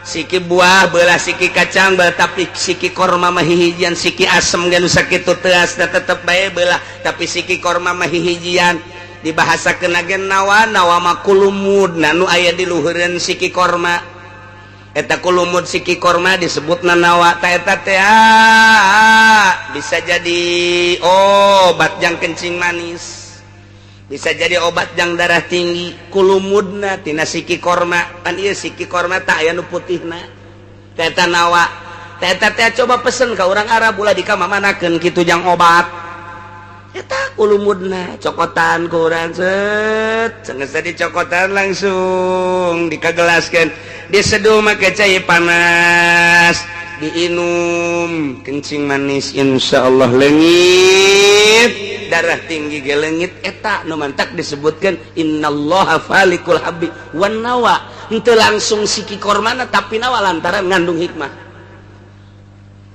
siki buah belah, siki kacang belah, tapi siki korma mah hihijian. Siki asem ge nu sakitu teasna tetep bae belah, tapi siki korma mah hihijian. Dibahasakeun ge nawa. Nawa mah kulumud nu aya di luhureun siki korma. Eta kulumud siki korma disebut nawa. Ta eta teh bisa jadi obat jang kencing manis, bisa jadi obat jang darah tinggi, kulumudna tina siki korma. Kan ieu siki korma tak aya nu putihna. Eta nawa. Eta teh coba pesen ka urang Arab, ulah dikamamanakeun kitu, jang obat. Eta kulumudna cokotan ku urang, set sanggeus dicokotan langsung dikagelaskeun, diseduh make cai panas, diinum, kencing manis insya Allah leungit, darah tinggi ge leungit. Eta nu mantak disebutkan innallaha falikul habbi wan nawa. Henteu langsung siki kormana, tapi nawa lantaran ngandung hikmah.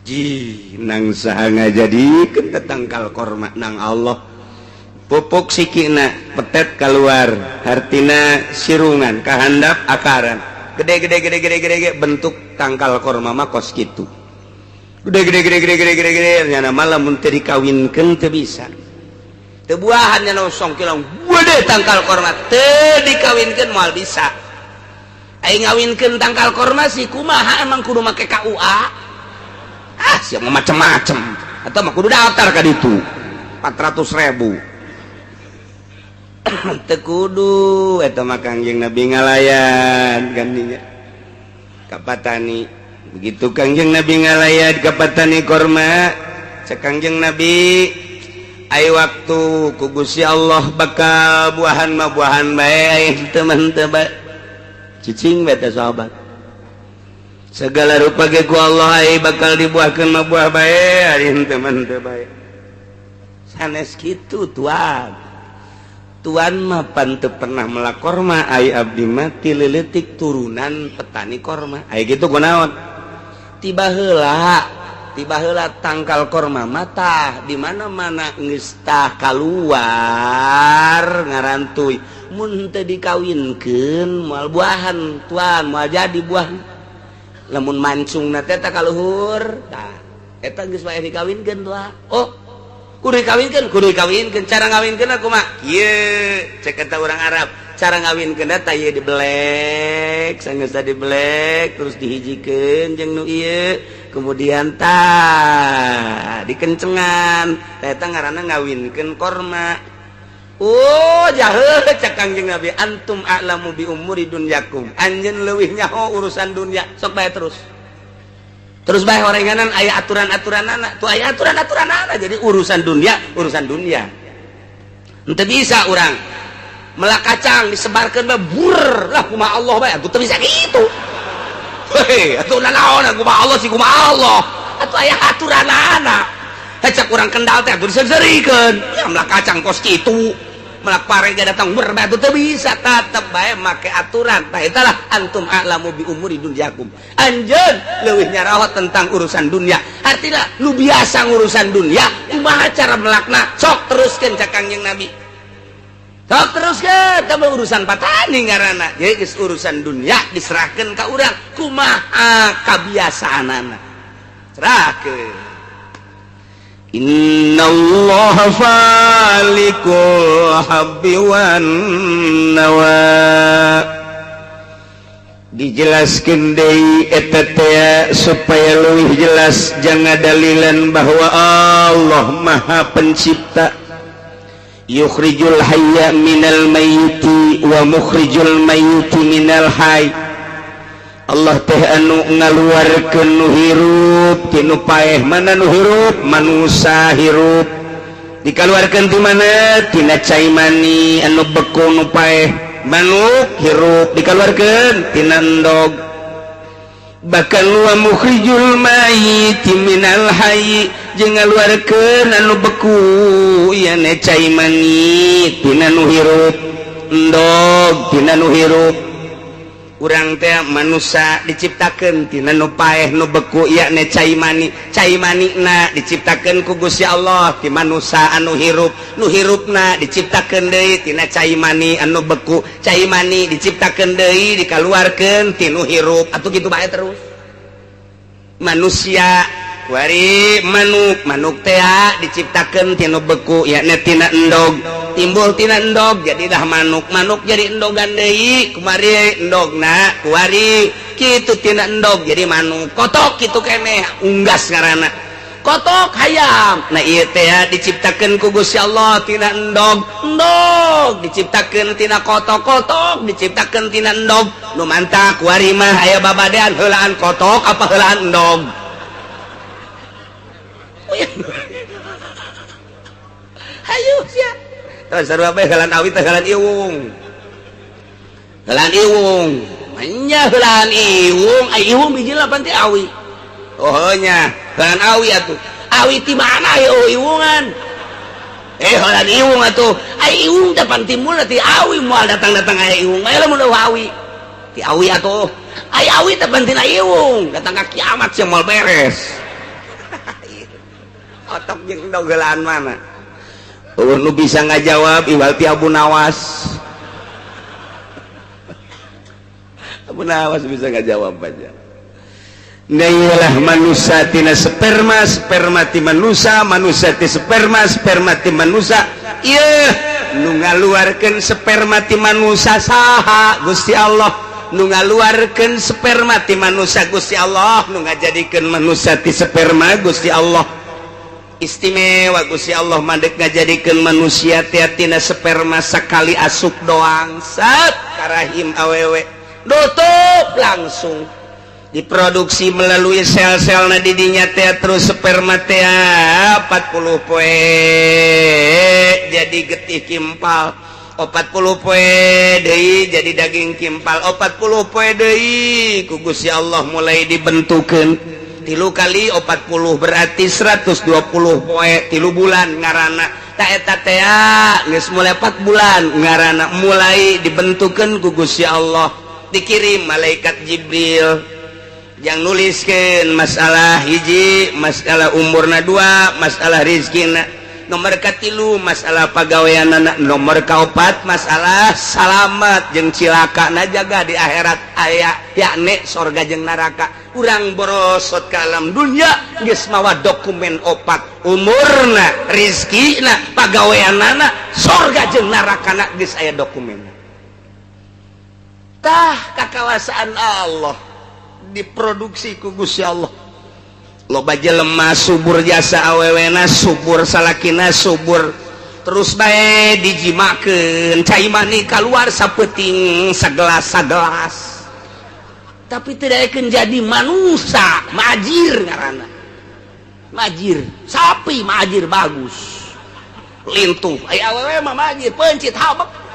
Ji, nang saha ngajadikeun tangkal korma? Nang Allah. Pupuk sikina, petet keluar, hartina sirungan kahandap, akaran gede gede gede gede gede gede, bentuk tangkal korma mah kos kitu, gede gede gede gede gede gede gede. Nyana malah mun teu dikawinkeun teu bisa, teu buahan. Nyana songkilang gede tangkal korma, teu dikawinkeun moal bisa. Aing ngawinkeun tangkal korma sih kumaha? Emang kudu make KUA? Ah, siapa macem-macem atau mah kudu daftar ka ditu 400 ribu? Teu kudu. Eta mah Kangjeng Nabi ngalayan gandinya ka patani. Begitu Kangjeng Nabi ngalayat ka patani korma, cek Kangjeng Nabi, "Ai waktu ku Gusti Allah bakal buahan mah buahan bae, ai teman teu bae cicing bae." Teh sahabat, segala rupa ge ku Allah ai bakal dibuahkeun mah buah bae, ari teman teu bae. Sanes kitu, tuan. Tuan mah pan teu pernah melak korma, ai abdi mah ti leutik turunan petani korma. Ai kitu kunaon? Tiba heula, tiba heula tangkal korma mata di mana-mana geus tah kaluar ngarantuy. Mun teu dikawinkeun moal buahan, tuan, moal jadi buah. Lamun mancung na teh ka luhur, tah eta geus wae dikawinkeun tuh. Oh, kudu dikawinkeun, kudu dikawinkeun. Cara ngawinkeun kumaha? Kieu cek eta urang Arab, cara ngawinkeun teh ieu dibelek, sanggeus dibelek terus dihijikeun jeung nu ieu, kemudian tah dikencengan. Tah eta ngaranna ngawinkeun korma. Oh, jahe, cek Kangjeng Nabi, "Antum a'lamu bi umuri dunyakum." Anjeun leuwih nyaho urusan dunia, sok bae terus. Terus bae orenganan, aya aturan-aturanana. Tuh aya aturan-aturanana. Jadi urusan dunia, urusan dunia. Henteu bisa urang melak kacang disebarkeun bae, bur lah, kumaha Allah bae atuh, teu bisa kitu. Hei, atuh nanaon, kumaha Allah sih, kumaha Allah. Atuh aya aturanana. Cek urang Kendal teh atuh diseurikeun. Ya melak kacang kos kitu. Melak pare ge datang ber bae teu bisa, tetep bae make aturan. Tah eta lah antum a'lamu bi umuri dunyakum. Anjeun leuwih nyaraho tentang urusan dunia. Artinya lu biasa ngurusan dunia, kumaha cara melakna? Sok teruskeun, cek Kangjeng Nabi. Sok teruskeun, eta mah urusan patani ngaranna. Jadi geus urusan dunia diserahkeun ka urang, kumaha kabiasaanana. Serahkeun. Innallaha falikul habbi wan nawa. Dijelaskan deui eta teh supaya leuwih jelas, jangan dalilan bahwa Allah Maha Pencipta. Yukhrijul hayya minal mayyiti wa mukhrijul mayyiti minal hayy. Allah teh anu ngaluarkeun nu hirup tinu paeh. Mana nu hirup? Manusia hirup dikaluarkeun ti mana? Tina cai mani anu beku, nu paeh. Manuk hirup dikaluarkeun tina endog. Bahkan wa mukhrijul mayyiti minal hayy, jeung ngaluarkeun anu beku, ieu cai mani, tina nu hirup, endog tina nu hirup. Urang teh manusia diciptakan tina nu paeh, nu beku, yakni cai mani. Cai manina diciptakan ku Gusti Allah ti manusia anu hirup. Nu hirupna diciptakan deui tina cai mani anu beku. Cai mani diciptakan deui, dikaluarkeun ti nu hirup. Atuh kitu bae terus. Manusia wari manuk. Manuk teh diciptakan tina beku, yakni tina endog. Timbul tina endog, jadilah manuk. Manuk jadi endogan deui. Kumari endogna? Kuari kitu tina endog jadi manuk. Kotok kitu keneh, unggas ngaranna, kotok hayam. Nah, ieu teh diciptakeun ku Gusti Allah tina endog. Endog diciptakeun tina kotok. Kotok diciptakeun tina endog. Nu mantak kuari mah aya babadean, heulaan kotok apa heulaan endog? Hayu sia. Terus sarua bae, heulaan awi teh heulaan iwung. Heulaan iwung. Nya heulaan iwung, ai iwung biji lapan ti awi. Oh nya, heulaan awi atuh. Awi ti mana ieu iwungan? Eh, heulaan iwung atuh. Ai iwung teh pan timbul ti awi, moal datang-datang aya iwung. Aya lamun awi. Ti awi atuh. Ai awi teh pan tina iwung, datang ka kiamat sia moal beres. Otok jeung endog heulaan mana? Oh, nu bisa ngajawab iwal ti Abu Nawas. Abu Nawas bisa ngajawab aja. Nah, manusia tina sperma, sperma ti manusia, manusia ti sperma, sperma ti manusia. Iya, nu ngaluarkeun sperma ti manusia saha? Gusti Allah. Nu ngaluarkeun sperma ti manusia Gusti Allah, nu ngajadikeun manusia ti sperma Gusti Allah. Istimewa Gusti Allah mandek ngajadikeun manusia tina sperma, sekali asup doang, sat karahim awewe, tutup, langsung diproduksi melalui sel-sel. Nah, didinya teh terus sperma teh 40 poe jadi getih kimpal, 40 poe deui jadi daging kimpal, 40 poe deui ku Gusti Allah mulai dibentukeun. 3 kali 40 berarti 120 poe, 3 bulan ngaranna. Tak eta teh geus mulai 4 bulan ngaranna mulai dibentukeun ku Gusti Allah, dikirim malaikat Jibril yang nuliskan masalah hiji, masalah umurna, dua, masalah rizkina, nomor katilu masalah pagawean anak, nomor kaopat masalah salamat jeung cilaka na jaga di akhirat aya, yakni sorga jeung neraka. Urang borosot ke alam dunia geus mawa dokumen opat: umurna, rizkina, pagaweanana, sorga jeung neraka na geus aya dokumen. Tah, kakawasaan Allah, diproduksi ku Gusti Allah. Loba jelema subur jasa awewena, subur salakina, subur terus bae. Dijimakeun, cai mani keluar sapeting, sagelas sagelas, tapi tidak akan jadi manusia. Majir ngaranna, majir. Sapi majir bagus, lintuh. Ai awewe mah majir, pencit, habek.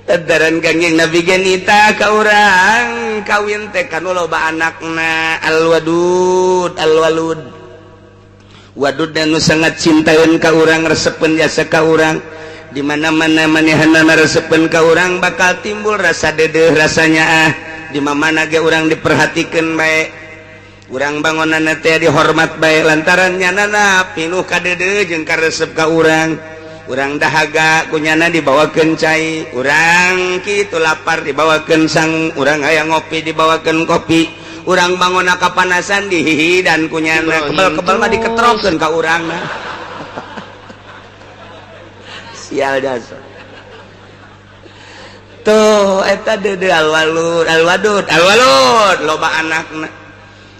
Tadaran Kangjeng Nabi genita ka urang, kawin teh kanu loba anakna. Alwadud, alwalud, wadud, dan nu sangat cintaeun ka urang, resepeun jasa ka urang. Di mana-mana manehanana resepeun ka urang, bakal timbul rasa dedeh, rasanya ah di mana ge urang diperhatikeun bae, urang bangunanna teh dihormat bae, lantaran nyanana pinuh kadeudeeh jeung karesep ka urang. Urang dahaga kunyana dibawakeun cai, urang kitu lapar dibawakeun sang, urang hayang ngopi dibawakeun kopi, urang bangun kapanasan dihihi dan kunyana, kebal-kebal mah diketrokeun ka urangna. Sial jasa tuh eta deudeuh. Alwalud, alwadud, alwalud, loba anakna.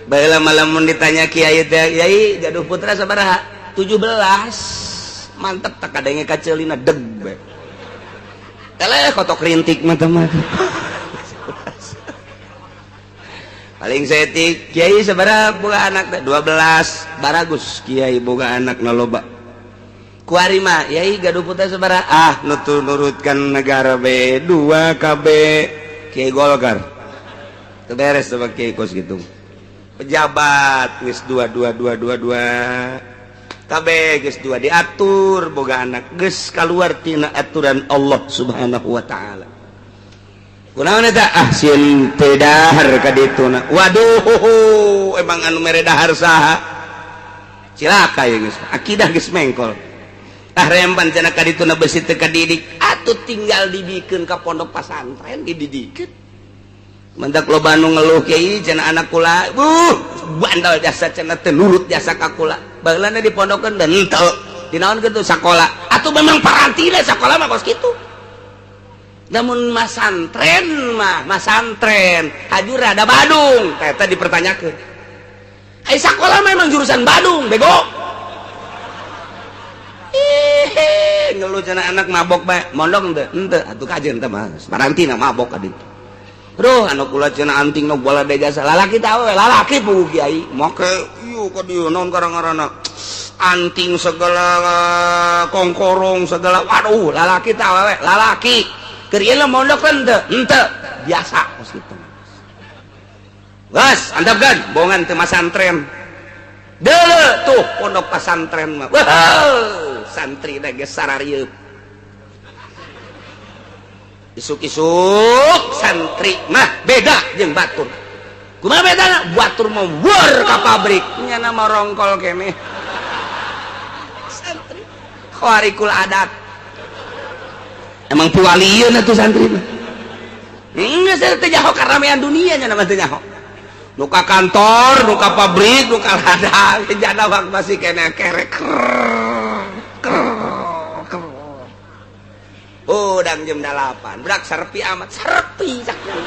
Baheula lamun ditanya kiai teh, "Kiai, gaduh putra sabaraha?" 17. Mantep tak kadenge kacelina deg bae. Eleh, kotok rintik mata mata. Paling saeutik, "Kiai, sabaraha boga anak?" 12. Baragus kiai boga anak na loba. Kuari mah, "Yai, gaduh putra sabaraha?" Ah, nutur nurutkan negara B 2 KB Kiai Golkar. Teu beres sama kiai kos gitu. Pejabat geus 2 2 2 2 2 KB geus 2 diatur boga anak, geus keluar tina aturan Allah Subhanahu wa taala. Kunaon eta? Ah, sieun teu dahar ka dituna. Waduh, emang anu mere dahar saha? Cilaka ya geus. Akidah geus mengkol. Ah, remban cenah ka dituna besi teu kadidik, atuh tinggal dibikeun ka pondok pasantren dididikeun. Mendak loba nu ngeluh, "Kiai, cenah anak kula bandel jasa cenah, teu nurut jasa ka kula." Baheulana di pondokeun dan henteu. Dinaon kitu sakola? Atuh memang parantina sakola mah kos kitu. Namun masantren mah masantren hajur ada Badung eta dipertanyakeun. Ai sakola mah emang jurusan Badung, bego. Ih, ngeluh cenah anak mabok bae, mondok henteu? Henteu, atuh kajeun teh mah parantina mabok ka ditu. Duh, anak kula cenah anting nu bola de jasa. Lalaki teh awewe, lalaki puguh kiai. Make ieu ka dieu naon karang-ngaranna? Anting segala, kongkorong segala. Waduh, lalaki teh awewe, lalaki. Keur ieu mondok henteu? Henteu. Biasa kos kitu. Gas, antepkeun, bongan teu masantren. Deuleu tuh pondok pasantren mah. Wah, santri geus sararieup. Isuk-isuk santri mah beda jeung batur. Kumaha bedana? Batur mah war ka pabrik, nyana mah rongkol keneh. Santri khawarikul adat. Emang piwalieun atuh santri mah. Geus teu nyaho karamean dunia, nya mah teu nyaho. Nu ka kantor, nu ka pabrik, nu ka ladang, jana masih keneh kerek. Krrr, krrr. Udang jam 8, budak serpi amat, serpi caknya.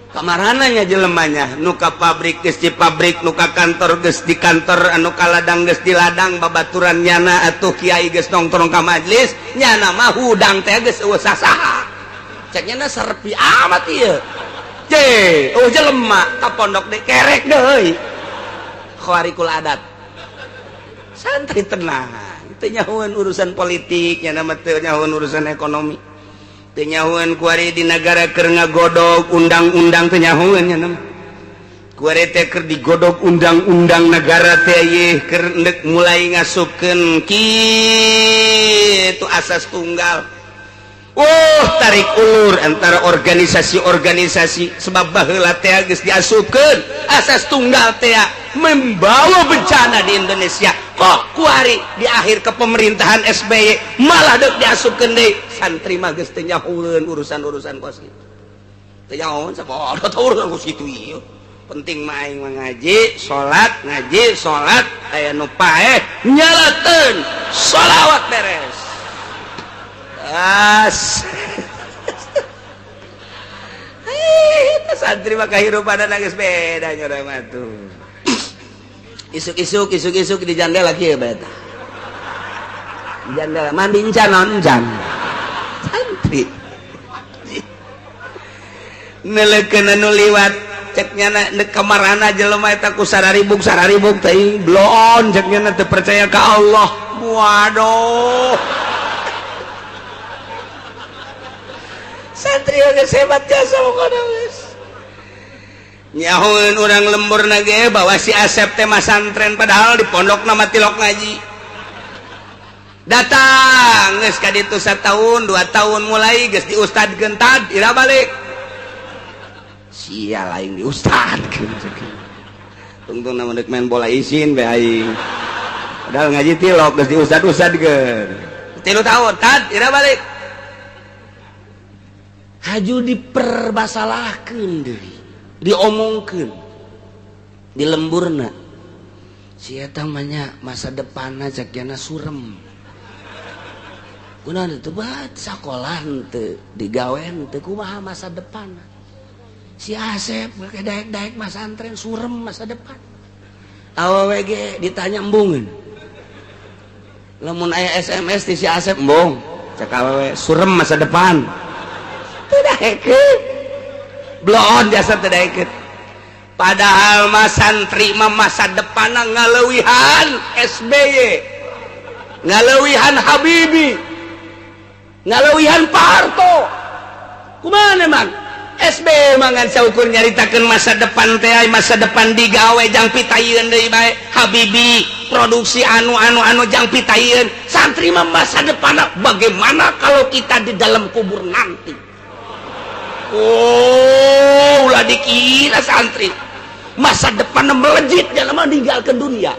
Kamarananya jelemanya, nu ka pabrik geus di pabrik, nu ka kantor geus di kantor, anu ka ladang geus di ladang, babaturan nyana atuh kiai geus nongkrong ka majlis, nyana mah hudang teh geus eueuh sasaha. Cek nyana serpi amat ieu. Ce, oh jelema ka pondok deui kerek deui. Khawarikul adat. Santri tenang, teu nyahoeun urusan politik, nyana mah teu nyahoeun urusan ekonomi. Teu nyahoeun kuari di negara keur ngagodog undang-undang, teu nyahoeun nyana mah. Kuari teh keur digodog undang-undang negara teh ieu keur endek mulai ngasupkeun kitu asas tunggal. Oh, tarik ulur antara organisasi-organisasi sebab baheula teh geus diasupkeun asas tunggal teh membawa bencana di Indonesia. Kok kuari di akhir kepemerintahan SBY malah deuk diasupkeun deui? Santri mah geus teu nyahoeun urusan-urusan kos kitu. Teu nyahoeun sabodo teu urusan kos kitu ieu. Penting mah aing mah ngaji, salat, ngaji, salat, aya nu paeh nyalakeun sholawat beres. As. Ih, santri mah kahirupan geus beda nya mah tuh. Isuk-isuk, isuk-isuk di jandela kieu bae tah. Di jandela mandi encan naon encan. Santri. Nelekeun anu liwat cek nyana neuk kamarana jelema eta ku sararibuk sararibuk teh bloon cek nyana teu percaya ka Allah. Waduh. Santri geus hebat jasa pokona geus. Nyahoeun urang lembur ge bahwa si Asep teh masantren, padahal di pondok nama tilok ngaji. Datang geus ka ditu satahun, 2 tahun mulai geus diustadkeun, tad ira balik. Sia lain diustadkeun. Tungtung nama dek main bola isin be aing. Padahal ngaji tilok geus diustad-ustadkeun. 3 tahun tad ira balik. Haju dipermasalahkeun deui, diomongkeun di lemburna. Si eta mah nya masa depanna cek jana surem. Kunaon teu bat sakolah henteu, digawe henteu, kumaha masa depan? Si Asep make daek-daek masantren surem masa depan. Awewe ge ditanya embungeun. Lamun aya SMS ti si Asep embung, cek awewe surem masa depan. Teu Daekeun bloon jasa teu daekeun. Padahal mah santri mah masa depanna ngaleuwihan SBY, ngaleuwihan Habibie, ngaleuwihan Pak Harto. Kumaha emang SBY mangan saukur nyaritakeun masa depan teh, masa depan digawe jang pitayeun deui bae. Habibie produksi anu anu anu jang pitayeun. Santri mah masa depan bagaimana kalau kita di dalam kubur nanti. Oh, ulah dikira santri masa depan melejit jangan meninggalkan dunia.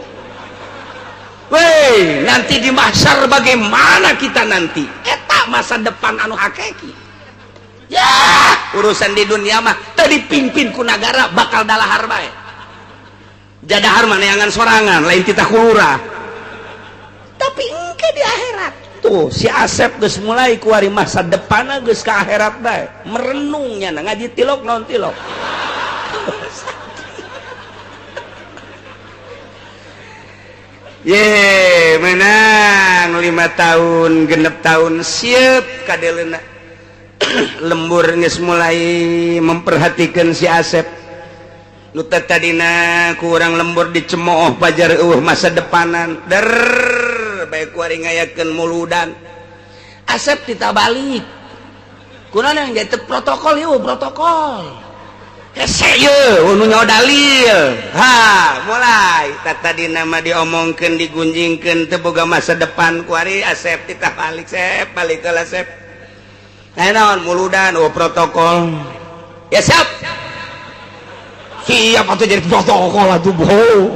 Weh, nanti di mahsyar bagaimana kita nanti, eta masa depan anu hakiki. Ya, urusan di dunia mah tadi pimpin ku negara bakal dalahar bae. Jadahar mah neangan sorangan, lain titah kulura. Tapi engke di akhirat tuh si Asep geus mulai kuari masa depanna geus ka akhirat bae. Merenungnya ngaji tilok non tilok. Ye, menang 5 tahun, 6 tahun siap kadeleuna. Lembur geus mulai memperhatikan si Asep. Nu tadina kurang lembur dicemooh pajar eueuh masa depanan. Der bae kuari ngayakeun muludan. Asep ditabalik. Kunaon yang jadi protokol ieu protokol. Hese ieu nu nyawa dalil. Ha, mulai tadi nama diomongkeun digunjingkeun teu boga masa depan kuari Asep ditabalik sep balik ke Asep. Nah, naon muludan oh protokol. Ya siap. Siap atau jadi protokol atuh bohong.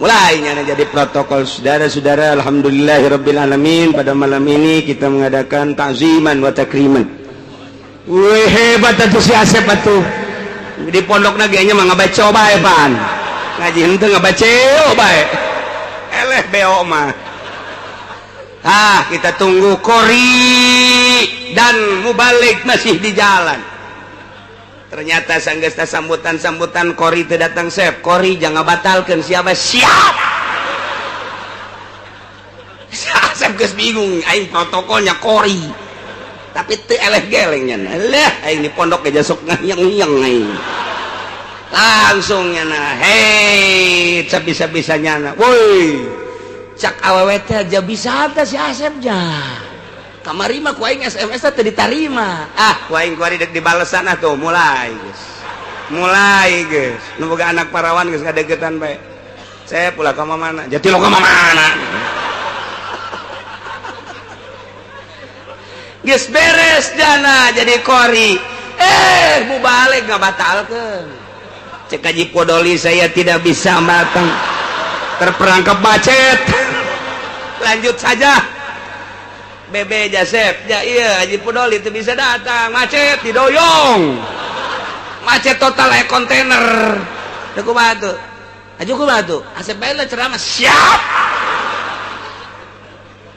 Mulai nyana jadi protokol. Saudara-saudara, alhamdulillahirabbil alamin, pada malam ini kita mengadakan takziman wa takriman. Wih, hebat atuh si Asep atuh. Di pondokna ge nya mah ngabaca bae pan. Ngaji henteu ngabaca bae. Eleh beo mah. Ah, kita tunggu kori dan mubalik masih di jalan. Ternyata sanggesta sambutan-sambutan kori itu datang. Sep kori jangan batalkan siapa siap. Sep geus bingung aing protokolnya kori tapi teu eleh gelengnya. Lah aing di pondok ge sok ngayang-ngayang aing langsung nya. Hei, bisa-bisa nyana woi cak awewe teh aja bisa teh si Asep nya. Kamari mah ku aing SMS teh ditarima. Ah, ku aing kuari dek dibalesan atuh mulai geus. Mulai geus. Nu boga anak parawan geus ngadeukeutan bae. Saya pula ka mana? Jati lo ka mana? Geus beres jana jadi kori. Eh, mubalik ngabatalkeun. Cek Haji Podoli saya tidak bisa matang. Terperangkap macet. Lanjut saja. Bebe Jasep, ya iya Haji Podoli itu bisa datang, macet didoyong. Macet total kayak kontainer. Teu kumaha tuh? Haji kumaha tuh? Asep bae lah ceramah siap.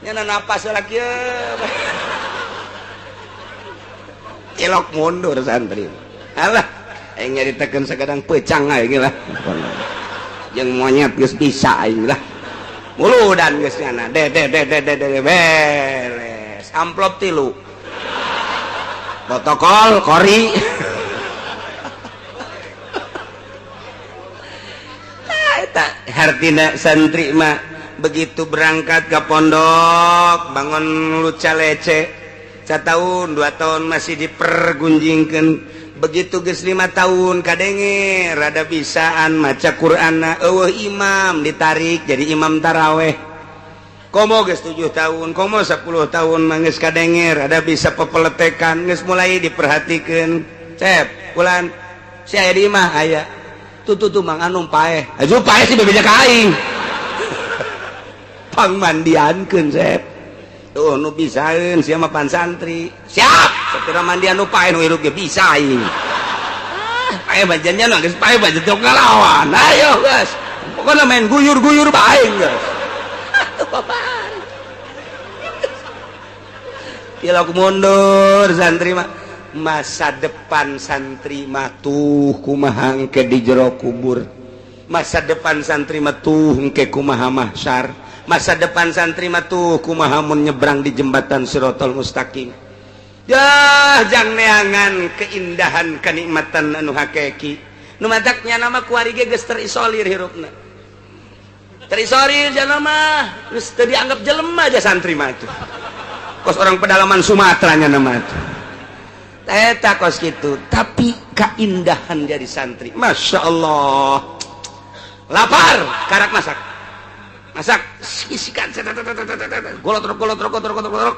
Nya napas lah kieu. Cilok mundur santri. Alah, aing nyaritakeun sakadang pecang aing lah. Jeung monyet geus bisa aing lah. Muludan geus nyana. De de de de de de beres. Amplop 3. Protokol kori. Eta hartina santri mah begitu berangkat ke pondok bangun luca lece. 1 tahun 2 tahun masih dipergunjingkeun. Begitu geus 5 tahun kadenge rada bisaan maca Qur'anna eueuh imam ditarik jadi imam taraweh. Komo geus 7 tahun, komo 10 tahun manggeus kadenge rada bisa pepeletekan geus mulai diperhatikeun. Cep, bulan si aya di imah aya. Tuh tuh tuh Mang Anum paeh. Aju paeh sih bebeja ka aing. Pangmandiankeun Cep. Tuh nu bisaeun sia mah pan santri. Siap, sapira mandian nu paeh nu hirup ge bisa aing. Ah, paeh bajannya nu geus paeh bajan teu ngalawan. Ayo geus. Pokona main guyur-guyur bae geus. Atuh babar. Tilok mundur santri mah. Masa depan santri mah tuh kumaha engke di jero kubur. Masa depan santri mah tuh engke kumaha mahsyar. Masa depan santri mah tuh kumaha mun nyebrang di jembatan Sirotol Mustaqim. Jah jang neangan keindahan kenikmatan anu hakiki. Nu mataknya nama kuari ge geus terisolir hirupna. Terisolir jalma mah geus teu dianggap jelema aja santri mah tuh. Kos orang pedalaman Sumatera nya nama tuh. Eta kos kitu, tapi keindahan jadi santri. Masya Allah. Lapar, karak masak. Masak, isikan golotrok golotrok golotrok golotrok.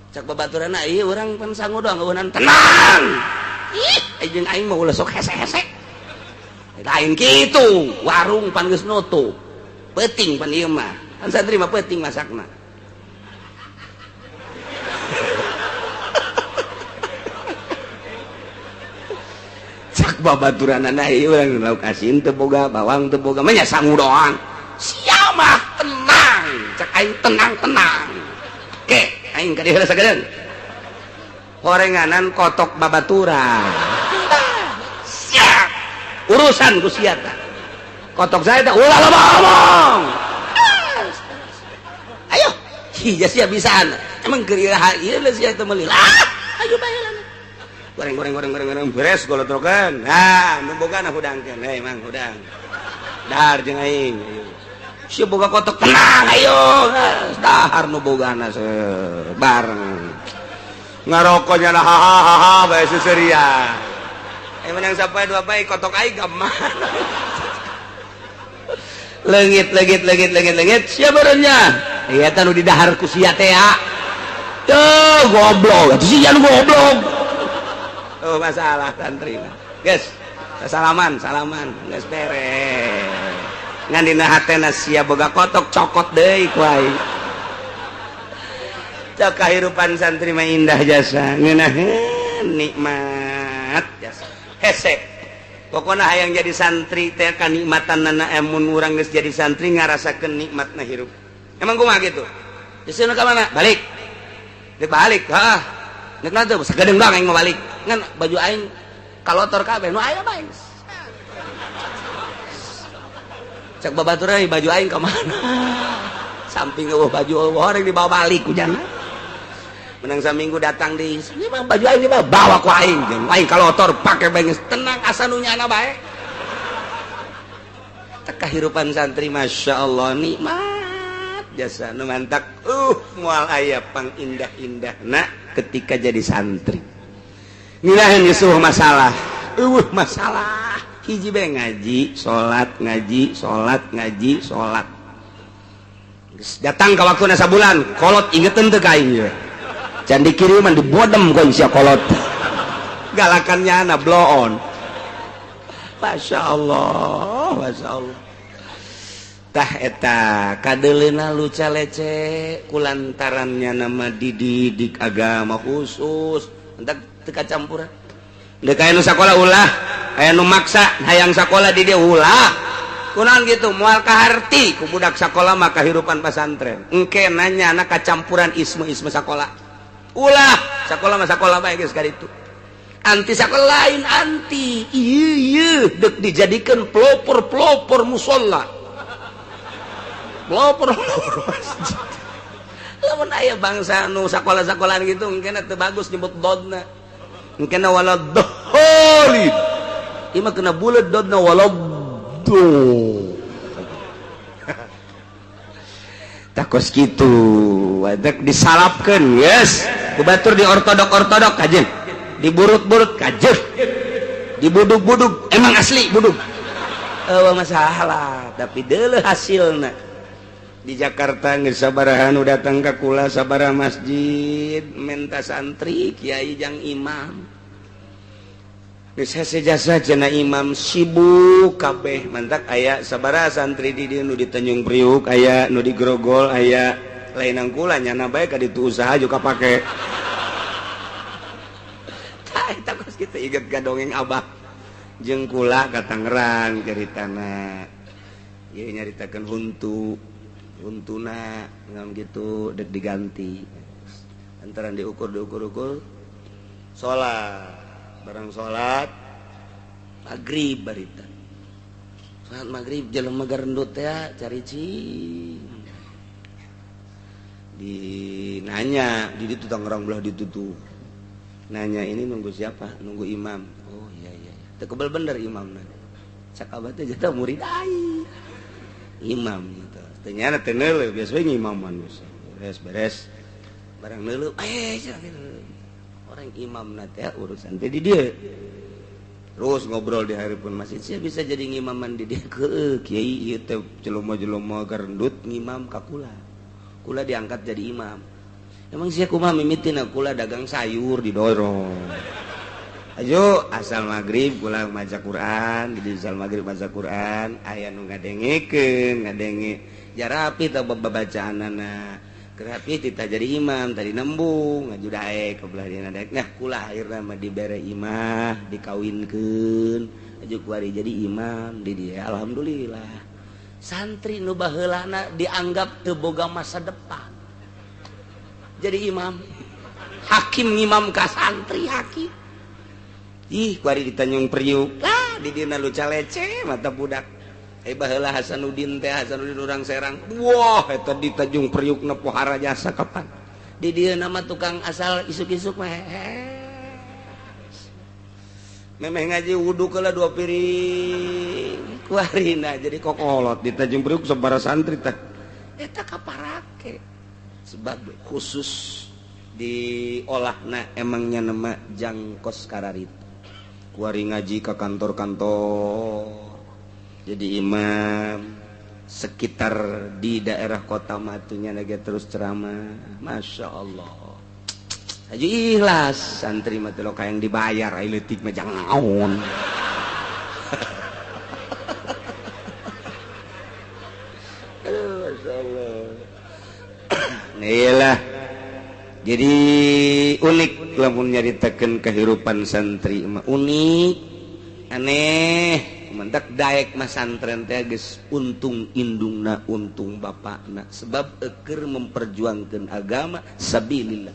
Cak babaturanna ieu urang pan sangu doang eueunan tenang. Ih, jeung aing mah ulah sok hese-hese. Lain kitu, warung pan geus nutup. Peuting pan ieu mah. Kan santri mah peuting masakna. Cak babaturanna ieu urang lauk asin teu boga, bawang teu boga, mah nya sangu doang. Sia mah tenang, cak aing tenang-tenang. Ke aing ka dieu sagedeung. Horenganan kotok babaturan. Siap. Urusan ku sia tah. Kotok saya teh ulah loba omong. Ayo, hija sia bisaan. Emang keur iraha ieu sia teh meuli. Ah, ayo bae lah. Goreng goreng goreng goreng goreng beres golotrokan. Nah, nu bogana hudangkeun. Hei mang hudang. Dahar jeung aing. Ayo. Sia boga kotok tenang ayo. Dahar nu bogana bareng. Ngarokoknya lah hahaha bae seseria. Menang sampai dua bae kotok aing ka mana. Leungit leungit leungit leungit leungit sia barenya. Ieu teh nu didahar ku sia teh ya. Tuh goblok, atuh sia nu goblok. Oh masalah santri mah. Geus, salaman, salaman, geus beres. Ngan dina hatena sia boga kotok cokot deui ku aing. Cok kahirupan santri mah indah jasa, ngeunaheun nikmat jasa. Hese. Pokona hayang jadi santri teh kanikmatanana emun urang geus jadi santri ngarasakeun nikmatna hirup. Emang kumaha kitu? Geus ka mana? Balik. Dek balik, heeh. Nek na teu sagedeung doang aing mah balik. Ngan baju aing kalotor kabeh nu aya bae. Cek babaturan baju aing ka mana? Samping eueuh baju eueuh horeng dibawa balik ku jana. Menang saminggu datang di ini mah baju aing dibawa bawa ku aing. Jeung aing kalotor pake bae geus tenang asa nu nyana bae. Teh kahirupan santri Masya Allah nikmat jasa nu mantak moal aya pangindah-indahna ketika jadi santri. Ngeunaheun geus eueuh masalah. Eueuh masalah. Hiji bae ngaji, salat, ngaji, salat, ngaji, salat. Geus datang ka waktuna sabulan, kolot ingeteun teu ka aing ieu. Can dikiriman dibodem ku sia kolot. Galakannya ana bloon. Masya Allah, Masya Allah. Tah eta kadeleuna luca lece kulantarannya nama dididik agama khusus. Entak teu kacampuran. Deuk aya nu sakola ulah, aya nu maksa hayang sakola di dieu ulah. Kunaon gitu moal kaharti ku budak sakola mah kahirupan pasantren. Engke nanya anak kacampuran isme-isme sakola. Ulah sakola mah sakola bae geus kaditu. Anti sakola lain anti. Ieu ieu deuk dijadikeun pelopor-pelopor musala. Pelopor-pelopor masjid. Lamun aya bangsa nu sakola-sakolaan gitu engke teu bagus nyebut dodna. Engke wala dholin. Ieu mah kena buleud dodna wala do. Takos kitu, wadek disalapkeun, yes. Ku batur di ortodok-ortodok kajeun. Diburut-burut kajeun. Dibudug-budug, emang asli budug. Eueuh masalah, tapi deuleuh hasilna. Di Jakarta geus sabaraha nu datang ka kula sabaraha masjid menta santri kiai jang imam. Geus hese jasa cenah imam sibuk kabeh mantak aya sabaraha santri di dieu nu di Tanjung Priuk aya nu di Grogol aya lain kula nyana bae ka ditu usaha juga pake. Tah eta kos kitu inget ka dongeng abah jeung kula ka Tangerang caritana. Ieu nyaritakeun huntu. Untuna ngam gitu dek diganti antara diukur diukur-ukur salat barang salat maghrib barita salat maghrib jelema garendut teh cari cing Di nanya di ditu Tangerang belah ditutup. Nanya ini nunggu siapa? Nunggu imam. Oh iya iya. Teu kebel bener imamna. Cak abah teh jatah murid aing. Imam gitu. Ternyata teh neuleuh biasa we ngimaman biasa. Beres-beres. Barang neuleuh orang imamna teh urusan teh di dieu. Terus ngobrol di hareupeun masjid, sia bisa jadi ngimaman di dieu keun kiai ieu teh jelema-jelema garendut ngimam ka kula. Kula diangkat jadi imam. Emang sia kumaha mimitina kula dagang sayur didorong. Ayo asal maghrib kula maca Quran, di asal maghrib maca Quran, aya nu ngadengekeun, ngadenge jarapi tah babacaanana. Kerapi tita jadi imam tadi nembung ngaju daek ke belah dieuna daek. Nah kula akhirna mah dibere imah, dikawinkeun, aju kuari jadi imam di dieu alhamdulillah. Santri nu baheulana dianggap teu boga masa depan. Jadi imam, hakim ngimam ka santri hakim. Ih kuari di Tanjung Priuk lah di dina lu calece mata budak. Baheula Hasanuddin teh Hasanuddin urang Serang. Wah eta di Tanjung Priuk na pohara jasa kapan. Di dieu nama tukang asal isuk-isuk mah. Memeh ngaji wudu keula 2 piring. Kuarina jadi kokolot di Tanjung Priuk sabaraha santri teh. Eta kaparake. Sebab khusus diolahna emangnya nama jangkos kararit. Kuari ngaji ke kantor-kantor. Jadi imam sekitar di daerah kota matunya lagi terus ceramah. Masya Allah. Haji ikhlas santri mah teh yang dibayar ai leutik mah jangan naon. Aduh, Masya Allah. Nah, jadi unik lamun nyaritakeun kehidupan santri mah unik, aneh. Mendak daek mah santren teh geus untung indungna untung bapakna sebab eukeur memperjuangkeun agama sabilillah.